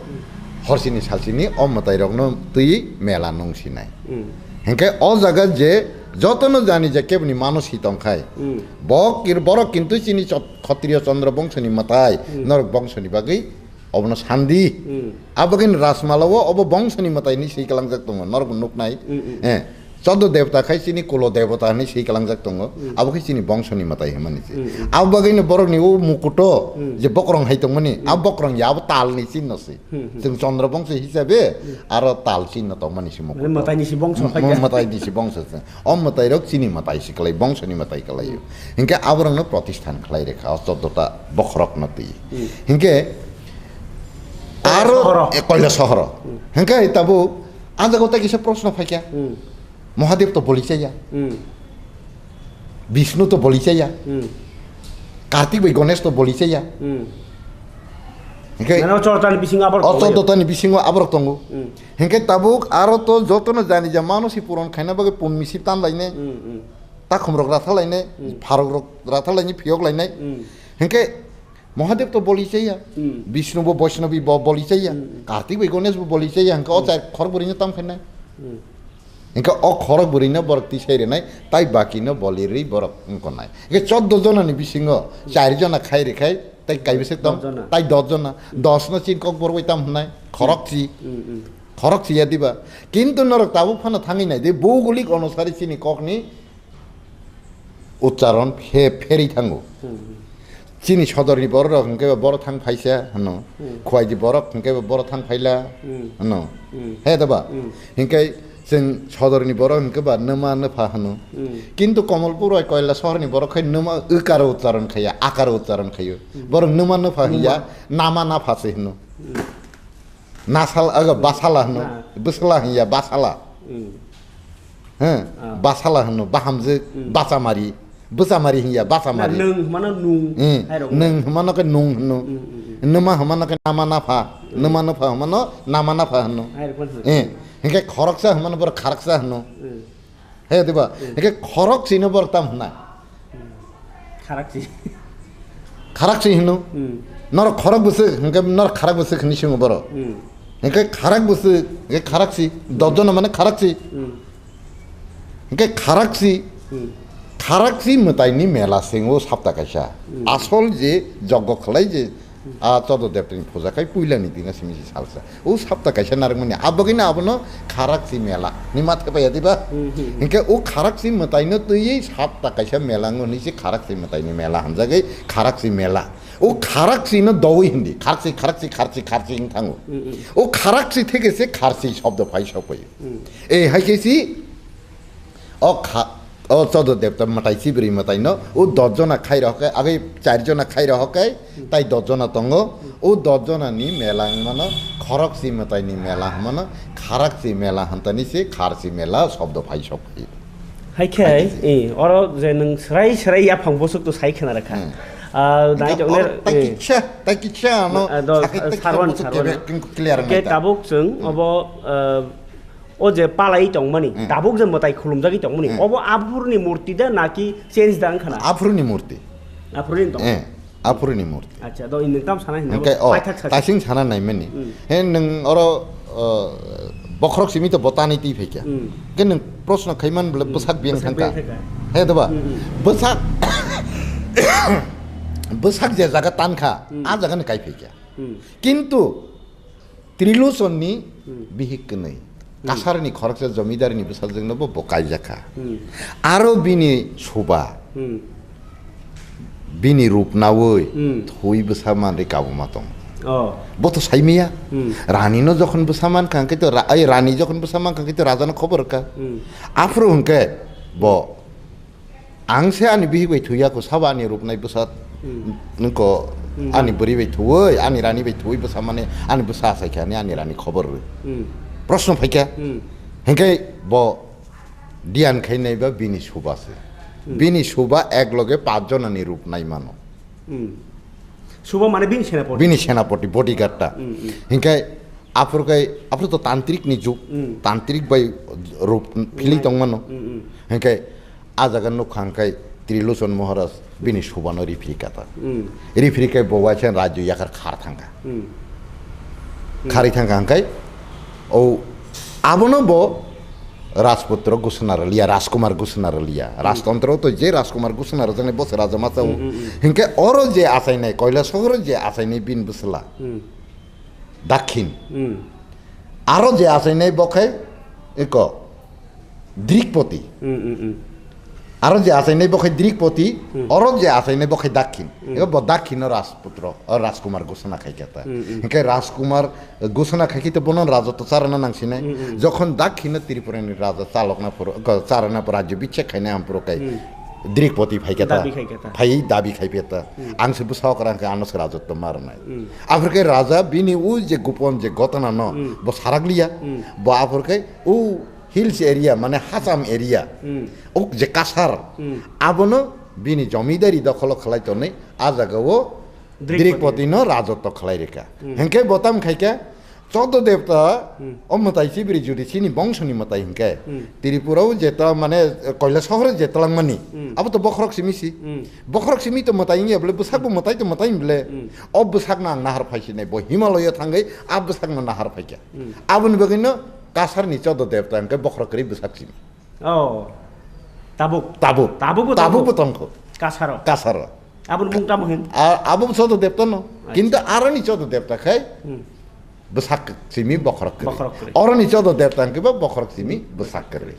horchini salchini o mwtairokno twiwi mela nung sinai. Hmm. Hinkhe o jaga je jotono jani je keboni mano si tongkhai, Hmm. bo kir-, borok kintu chini chot-, Khatriyo Chandra bongsoni mwtai, Hmm. norok bongsoni bagwi obono sandi. Hmm. Abagini Rajmala o obo bongsoni mwtai hinwi swi kalangjak tongo, norok nuknai. Hmm, hmm. Eh, Chodo Devta khai chini Kulo Devata hinwi swi kalangjak tongo, Hmm. abo khai chini bongsoni mwtai hwnmani se. Hmm, hmm. Abagini borokni o mukuto Hmm. je bokrong hai tongmani, Hmm. a bokrong ya abo talni chinno se. Hmm, hmm. Chwng Chandra bongso hisabe Hmm. aro tal chinno tongmani se Mane mukuto. Mwtaini se bongso Mo-, khai mo-, ya. Mwtaini se bongso se. O mwtairok chini mwtai se kwlai, bongsoni mwtai kwlai. Hmm. Hinkhe aborokno protisthan khlai rwkha o choddo ta bokhorokno twi. Hmm. Hinkhe Koila aro sohoro. E, Koila sohoro. Hmm. Hinkhe tabuk a jaga o tei kisa proshno phaikha. Hmm. Mahadev to boli chaya. Hmm. Bishnu to boli chaya. Hmm. Kartik bai Ganesh to boli chaya. Hmm. Hinkhe Mane o chortani bisingo aborok o tongo. Choddo tani bisingo aborok tongo. Hmm. Hinkhe tabuk aro to jotono jani ja mano si puron khaina bagwi punmi sip tan lainai. Hmm, hmm. Takhumrok ratha lainai, Hmm. pharokrok ratha lainai, phiyok lainai. Hmm. Hinkhe Mahadev to boli chaya, Hmm. Bishnu bo Vaishnavi bo boli chaya, Hmm. Kartik bai Ganesh bo boli chaya, hinkhe o Hmm. chai khorok bwrwino tam khainai. Hmm. Hinkhe o khorok bwrwino borok tisai rwnai, tai bakino boli rwi borok wngkha nai. Hinkhe choddo jonani bisingo chari jona khai rwkhai, tai kaibwswk tong, Dos jona. Tai dos jona. Dos no chini kok borok bai tam hwnai, khorok chi. Hmm, hmm. Khorok chi ya diba? Kintu norok tabuk phano thangwi nai de, bougolik onusari chini kokni uchcharon phe-, pherwi thango. Hmm. Chini sodorni bororok hwnkhe bo borok thang phaisa hwno. Hmm. Khwai di borok hwnkhe bo borok thang phaila Hmm. hwno. Hmm. He doba? Hmm. Hinkhe chwng sodorni borok hwnkhe ba nwma nwpha hwno. Hmm. Kintu Komolpur bai Koila sohorni borok khai nwma, ikaro uchcharon khaiya, akaro uchcharon khaio. Hmm. Borok nwma nwpha hiya, Nwma. Nama napha se hwno. Hmm. Nasal, aga, basala hwno. Na. Bwsala hiya, basala. Hmm. He, Ah. basala hwno, bahamjwk, Hmm. bachamari. Bwchamari hiya, bachamari. Na, nwng hwmano nung. Hmm. Hai rok. Nwng hwmano khe nung hwno. Hmm, hmm, hmm. Nwma hwmano khe nama napha. Hmm. Nwma napha hwmano nama napha hwno. Hai rok hwno. Hmm. Hinkhe khoroksa hwmano borok kharaksa hwno. Hmm. He diba? Hmm. Hinkhe khorok chino borok tam hwnai. Hmm. Kharak si. Kharak si hwno. Hmm. Norok khorok bwswk, hinkhe norok kharak bwswk hwnwi swngo borok. Hmm. Hinkhe kharak bwswk, hinkhe kharak si. Dos jona mane kharak si. Hmm. Hinkhe kharak si. Hmm. Kharak si mwtaini mela swngo sapta kaisa. Hmm. Asol je joggo khlai je A Chodo Devtani puja khai puilani dina simi si salsa. O sapta kaisa narwkmani, abagwino abono Kharaksi mela ni ma thepaiya diba? Hmm, hmm, hmm. Hinkhe o Kharaksi mwtaino twiwi sapta kaisa mela wngwi se Kharaksi mwtaini mela hamjagwi Kharaksi mela. O Kharaksino dowi hindi. Kharaksi, Kharaksi, Kharaksi, Kharaksi wng thango. Hmm, hmm. O Kharaksi theke se Kharsi shobdo phai sokphaio. Hmm. E hai khe si O kha, o Chodo Devta mwtai chibrwi mwtaino, o dos jona khai rohokhe, agwi char jona khai rohokhe, tai dos jona tongo, o dos jona ni mela wngmano, Khorokchi mwtai ni mela hwnmano, Kharaksi mela hwntani se Kharsi mela shobdo phai sok phaio. Hai khe, Hai khe. Eh, oro je nwng swrai swrai yaphang bwswk to sai khna rwkha. Hmm. Ah, nai Oro jokner, tai eh. Kisa, tai kisa ano, Ah, do, sakhe tai kisa Sarwan, bwswk Sarwan. Kebe, clear Ke nai ta. Tabuk chwng, Hmm. Obo, ah, O je palai tongmani, Hmm. tabuk je mwtai khulumjagwi tongmani, Hmm. obo aphurni murti da naki change da wngkha na? Aphurni murti. Aphurni tong? Eh, aphurni murti. Acha, do nwng tam sana hinna Hwnkhe, bo oh, paithak sa. Tasing sana naimani. Hmm. He nwng oro, uh, bokhorok simi to bo tanwi twi phaikha. Hmm. Hwnkhe nwng proshno khaiman bole Hmm. bwsak biyang Bwsak thangkha. Biyang thangkha. He doba? Hmm, hmm. Bwsak, bwsak je jaga tankha, Hmm. a jaga ni kai phaikha. Hmm. Kintu Trilochon ni Hmm. bihik kwnwi. Hmm. Kasar ni khoroksa jomidar ni bwsajwk no bo bo kaijakha. Hmm. Aro bini suba, Hmm. bini rup nawi Hmm. thwi bwsa manri kabuma tong. Oh. Bo to saimiya. Hmm. Rani no jokhon bwsa mankha, hwnkhe to ra-, ai rani jokhon bwsa mankha, hwnkhe to raja no khobor rwkha. Hmm. Aphuru hwnkhe bo Ang se ani bihik bai thwi ya kho, sabo ani rupnai bwsa Hmm. nungko Hmm. ani bwrwi bai thwi, ani rani bai thwi bwsa mane ani bwsa achai khe ani, ani rani khobor rwi. Hmm. Proshno phai khe, Hmm. hinkhe bo diyan khai nai ba bini suba se. Hmm. Bini suba ek loge pach jona ni rup nai mano. Hmm. Suba mane bini senapoti? Bini senapoti, bodyguard ta. Hmm, hmm. Hinkhe Aphuru khe, aphuru to tantrik ni jug, hmm, tantrik bai rup philwi tongmano. Hmm, hmm. Hinkhe a jaga nukha hinkhe Trilochon Maharaj bini subano riphri kha ta. Hmm. Riphri khe bo waisa rajyo yakhar khar thangkha. Hmm. Hmm. Kharwi thangkha hinkhe o abono bo Rajputro gusana rwliya, Rajkumar gusana rwliya. Hmm. Rajtantro to je Rajkumar gusana rwjaknai bo se raja masa o. Hmm, hmm, hmm. Hinkhe oro je achainai, Koilasohoro je achainai bini bwsla. Hmm. Dakhin. Hmm. Aro je achainai bo khai eko Drikpoti. Hmm, hmm, hmm. Aro je achainai bo khai Drikpoti, hmm, oro je achainai bo khai Dakhin. Hmm. Eko bo Dakhino Rajputro, o Rajkumar gusana khai khe ta. Hmm, hmm. Hinkhe Rajkumar gusana khai khe to bono rajotwo charana nangsinai. Hmm, hmm. Jokhon Dakhino Tripurani raja chalokna phuru, ko charana phuru rajyo bichek khainai ampuru kai. Hmm. Drikpoti phai khe ta. Dabi khai khe ta. Phai dabi khai khe ta. Hmm. Ang se bwsao kwrang khe ano se rajotwo ma rwnai. Hmm. Aphuru khe raja bini o je gupon je gotana no, hmm, bo sarak liya. Hmm. Bo aphuru khe o hills area mane hacham area. Hmm. O je kasar. Hmm. Abono bini jomidari dokholo khlai tonwi a jaga o Drikpoti. Drikpoti no rajotwo khlai rikha. Hmm. Hinkhe bo tam khai khe Chodo Devta, hmm, o mwtai chibri judi chini bongso ni mwtai hinkhe, hmm, Tripura o jeta mane Koilasohor je twlangmani, hmm, abo to bokhorok simi si. Hmm. Bokhorok simi to mwtai wngya bole, bwsakbo mwtai to mwtai bole. Hmm. O bwsakno ang nahar phaisinai, bo Himalaya thangwi a bwsakno nahar phaikha. Hmm. Aboni bagwino Kasarni Chodo Devta hinkhe bokhorok kwrwi bwsak simi. Oh. Tabuk. Tabuk. Tabukbo tabukbo tongo. Kasaro. Kasaro. Aboni mung tamo hin? A-, abo Chodo Devta no. Acha. Kintu aroni Chodo Devta khai, hmm, bwsak simi bokhorok kwrwi. Bokhorok kwrwi. Oroni Chodo Devta hwnkhe bo bokhorok simi bwsak kwrwi.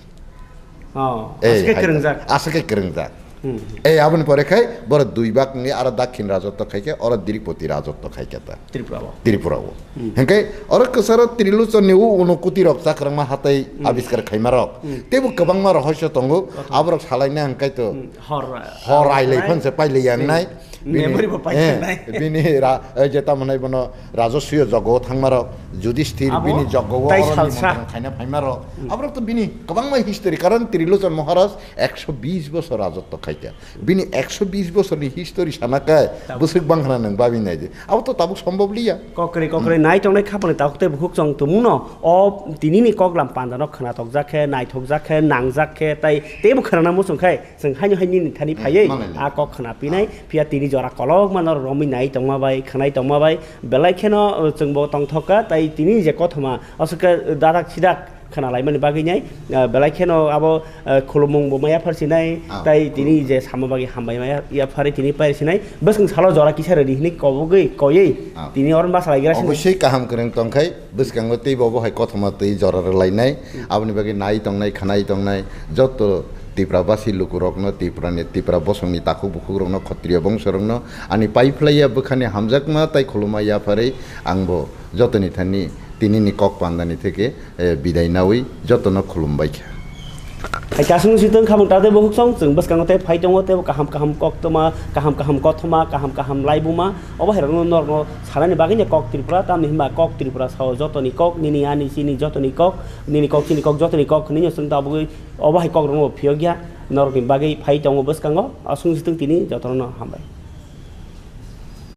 Oh, eh, aswk khe hai kwrwngjak. Aswk khe kwrwngjak. Hmm. Eh, aboni pore khai borok dui bak ni aro Dakhin rajotwo khai khe, oro Drikpoti rajotwo khai khe ta. Tripura o. Tripura o. Hmm. Hinkhe oro kwcharo Trilochon ni o uno kuti rok chakrangma hatai, hmm, abiskar khaima rok. Hmm. Teibo kwbangma rohosyo tongo. Kothoma. Aborok salaina hinkhe to, hmm, hor, hor hor ailai nai. Phonse pailai yang nai. Hmm. Bini, memory bo pailai, eh, nai. Bini ra-, eh, je tamo nai bono Rajasuyo jogo thangma rok, Judisthir abo bini jogo o tai oroni salsa. Montong khaina phaima rok. Hmm. Aborok to bini kwbangma history, karon Trilochon Maharaj ekso bis bosor rajotwo khaikha. Bini ekso bis bosorni history sana khe tabuk. Bwswk bangkhana nwng babi nai di. Abo to tabuk sombhob liya. Kokrwi kokrwi, hmm, nai tongnai khapangni tabuk tei bukhuk chong tongmungno o tinini koklam pandano khwnathokjak khe, naithokjak khe, nangjak khe, tai teibo khwnana muchung khe chwng haino hai nini thani, hmm, phaiwi malai lai. A kok khwnapinai, ah, phiya tini jora kolokma norok romwi nai tongma bai, khwnai tongma bai, belai kheno, uh, chwngbo tongthok kha, tai tini je kothoma aswk khe dadak sidak khwnalaimani bagwi nai, ah, belai kheno abo, ah, khulumung bo maya phar sinai, ah, tei tini khulumung. Je sama bagwi hambai maya, ya phari tini pair sinai, bwswng salo jora kisa rwdi hinwi kobogwi koywi, ah, tini oro basa lai gra sinai. Obosoi kaham kwrwng tongkhai, bwskango teibo obo hai kothoma twi jora rwlainai, hmm, aboni bagwi nai tongnai, khwnai tongnai, joto Tipra basi lukurokno, Tiprani, Tipra bosongni takhuk bukhukrokno, Khotriya bongsorokno, ani pai phlaiya bwkhani hamjakma tei khulumma yapharwi angbo jotoni thani tinini kok pandani theke, eh, bidai naui jotono khulumbai kha. Hai kasung si tong khamung tate bo huksong, chwng bwskango tei phai tongo, tei bo kaham kaham koktwma, kaham kaham kothoma, kaham kaham laibuma, obo hai rokno norokno sanani bagwi kok Tripura, tamni hwnba kok Tripura sao jotoni kok, nini ani chini jotoni kok, nini kok chini kok jotoni kok hwnwi chwng tabugwi obo hai kok rokno phiyokya, norokni bagwi phai tongo bwskango, asung si tong tini jotono hambai.